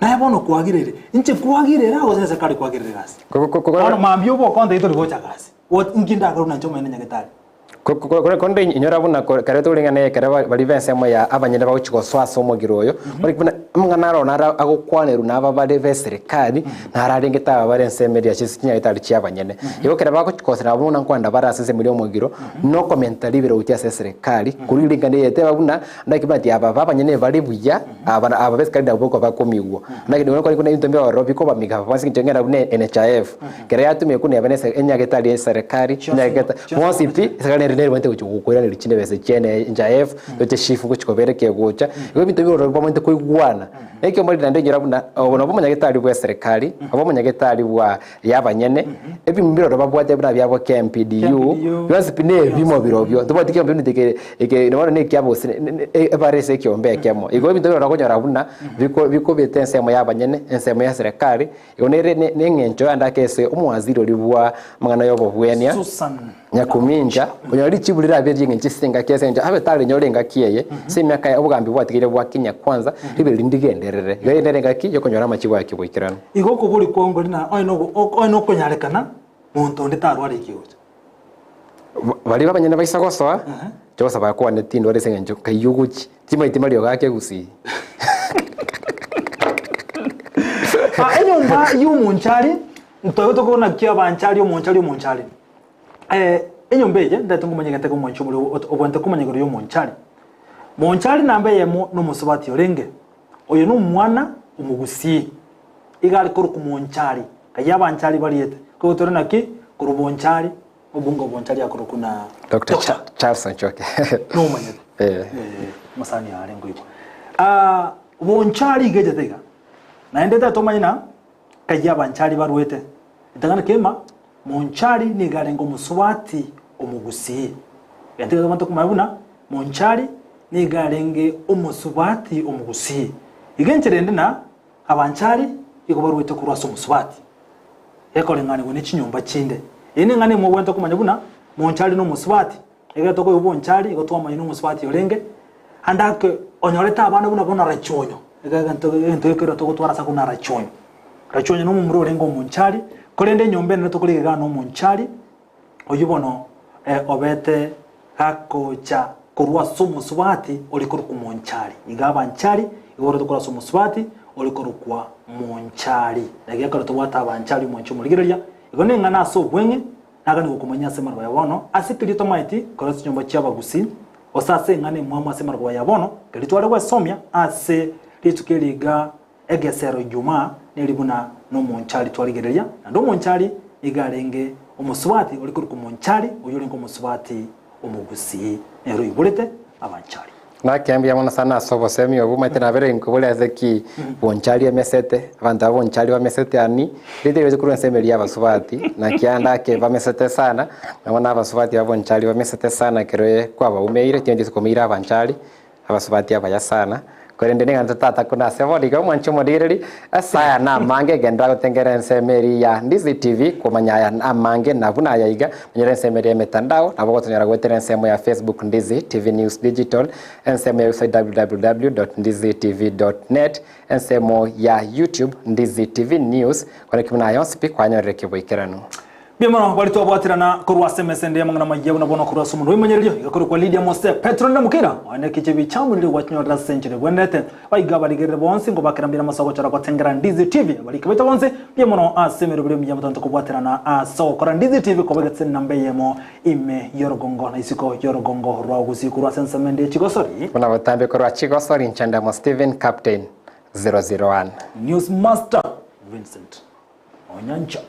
Naye bono kwagirire, inche kwagirera gose ne serikali kwagirire egasi? Bono mambia obokonto tori gocha gasi, inki ndakore buna inche omonyene nyagetari? Korende inyora buna kare tore ng'a nekero baria b'ensemo ya abanyene bagochia gosoa ase omogiro oyo, bare buna amang'ana aro naro agokwanerwa naba bare b'eserekari, naro arengete aba bare ensemo eria ase chinyagitari chi'abanyene. Igo ekero bagochia kosera abwo buna nkoenda bare ase ensemo eria y'omogiro, nokomenta ribero gochia ase eserekari, korwa ring'ana eri eteba buna, naki bati aba ba abanyene bare buya, aba aba b'eserekari nabwo bakomigwa. Naki nigo kore buna ebinto mbiororo bikobamiga aba bonsi eng'encho ng'era buna NHIF, Ekero yatumekwa neba nese enyagetari y'eserekari, enyageta bonsi pi, eserekari nere nebwenerete gochia gokoiraneria chindebese chiane NHIF, toche SHIF gochia kobera ekegocha, igo ebinto bire ororo bamanyete koigwana. Ekio mori naende inyora buna obo nabo omonyagetari bwa eserekari, obo omonyagetari bwa ya abanyene, ebimo bire ororo babwate buna biabo KMPDU, bionsi pi na ebimo birobio, ntobwati KMPDU eke eke bono na ekiabo gose ebare ase ekiombe ekemo. Igo ebinto bire ororo okonyora buna biko bikobeta ensemo ya abanyene, ensemo ya eserekari, Igo nere neng'encho yande ake ase omowaziri oria bwa amang'ana y'obobwenia, Nyakumincha, konyora richibu rirabe ri'eng'encho ase engaki ase eng'encho abe tarinyore engaki eye ase emiaka ya obogambi bwatigaire bwa Kenya Kwanza, ribe riria ndigenderere. Igo eye nere engaki y'okonyora amachibu aya kiboikeranu. Igo okobori kwao nkori na onye nokonyarekana monto onde tarware ekegocha. Baria b'abanyene baisa gosoa, Joseph akwane tindwara ase eng'encho kaiyo gochi, timaeti mariogo ake gusii. Ah, enyomba y'omonchari ntobe tokobona ki abanchari omonchari omonchari eh, enyomba eye ndete ngomanya egento ekemo omonche omori obwente komanya igoro y'omonchari monchari namba eyemo na omosubati orenge oyo na omwana omogusii. Iga are korokwa Monchari, kayia Abanchari bariete. Koigwa tore naki? Korwa Bonchari, obunge o Bonchari akorokwa na Doctor Charles Onchoke. Nomanyete? Eh. Omosani are nkoigwa. Ah, Bonchari iga echete iga. Naende tari tomanye na kayia Abanchari barwete. Etang'ani kema, Monchari nigo arenge omosubati omogusii. Egento ekio tobwenerete komanya buna Monchari nigo arenge omosubati omogusii. Iga enchera ende na Abanchari igo barwete korwa ase omosubati, ekoreng'anigwa ne chinyomba chinde. Eye neng'ana emwe obwenerete komanya buna Monchari nomosubati. Ekero tokoigwa Bonchari igo twamanya nomosubati orenge, ande ake onyorete abana buna bono Rachuonyo. Iga egento egento gekero togotwara ase buna Rachuonyo. Rachuonyo nomomura orenge omonchari, korende enyomba enene tokorigia igaa nomonchari, oyio bono obete gakocha korwa ase omosubati ore korokwa Monchari. Iga abanchari igo barwete korwa ase omosubati ore korokwa Monchari. Na gekero tobwate abanchari omonche omorigereria, igo neng'ana ase obweng'e, nagani gokomanya ase amaroba ya bono, ase keria tomaeti korwa ase chinyomba chi'abagusii, gose ase eng'ana emwamu ase amaroba ya bono, keria tware gwesomia ase rituko eri iga Egesero Ijumaa neri buna nomonchari twarigereria, naende omonchari nigo arenge omosubati ore korokwa Monchari, oyio orenge omosubati omogusii, nere oiborete abanchari. Naki mbuya mono sana ase obosemi obwo, omanyete nabere inkobori ase ki bonchari emesete, abanto aba bonchari bamesete ani, rieta rigocha korwa ensemo eria y'abasubati, naki ande ake bamesete sana, nabo na abasubati ba bonchari bamesete sana ekero kwabaumeire, tindi ase komeira abanchari, Abasubati abaya sana, korende nigo tata kuna ase bono iga omwanche omorigereri, ase aya namange genderera gotengera ensemo eria ya Ndizi TV komanya aya amange na buna aya iga, onyore ensemo eria y'emetandao, nabo ogotonyora goetera ensemo ya Facebook Ndizi TV News Digital, ensemo ya website www.ndizitv.net, ensemo ya YouTube Ndizi TV News, korende ki buna aya onsi pi kwanyorire kiboikeranu. Mbuya mono baria twabwaterana korwa ase emesa ende y'amang'ana amayia buna bono korwa ase omonto bw'emanyererio, iga korokwa Lidia Mose, Petero na Mukira, oye nekiche bichamu riria gwachinyorera ase enchera egwenerete. Baiga abarigerere bonsi nkobakera mbuya namase ogochora gotengera Ndizi TV. Abariki baito bonsi, mbuya mono ase emeroberi emiya motanto kobwaterana ase ogokora Ndizi TV koba egetse namba eyemo ime y'orogongo na isiko y'orogongo rwa Gusii korwa ase ensemo ende ye chigosori. Buna botambe korwa chigosori Nchandamo Stephen Captain 001. Newsmaster Vincent Onyancha.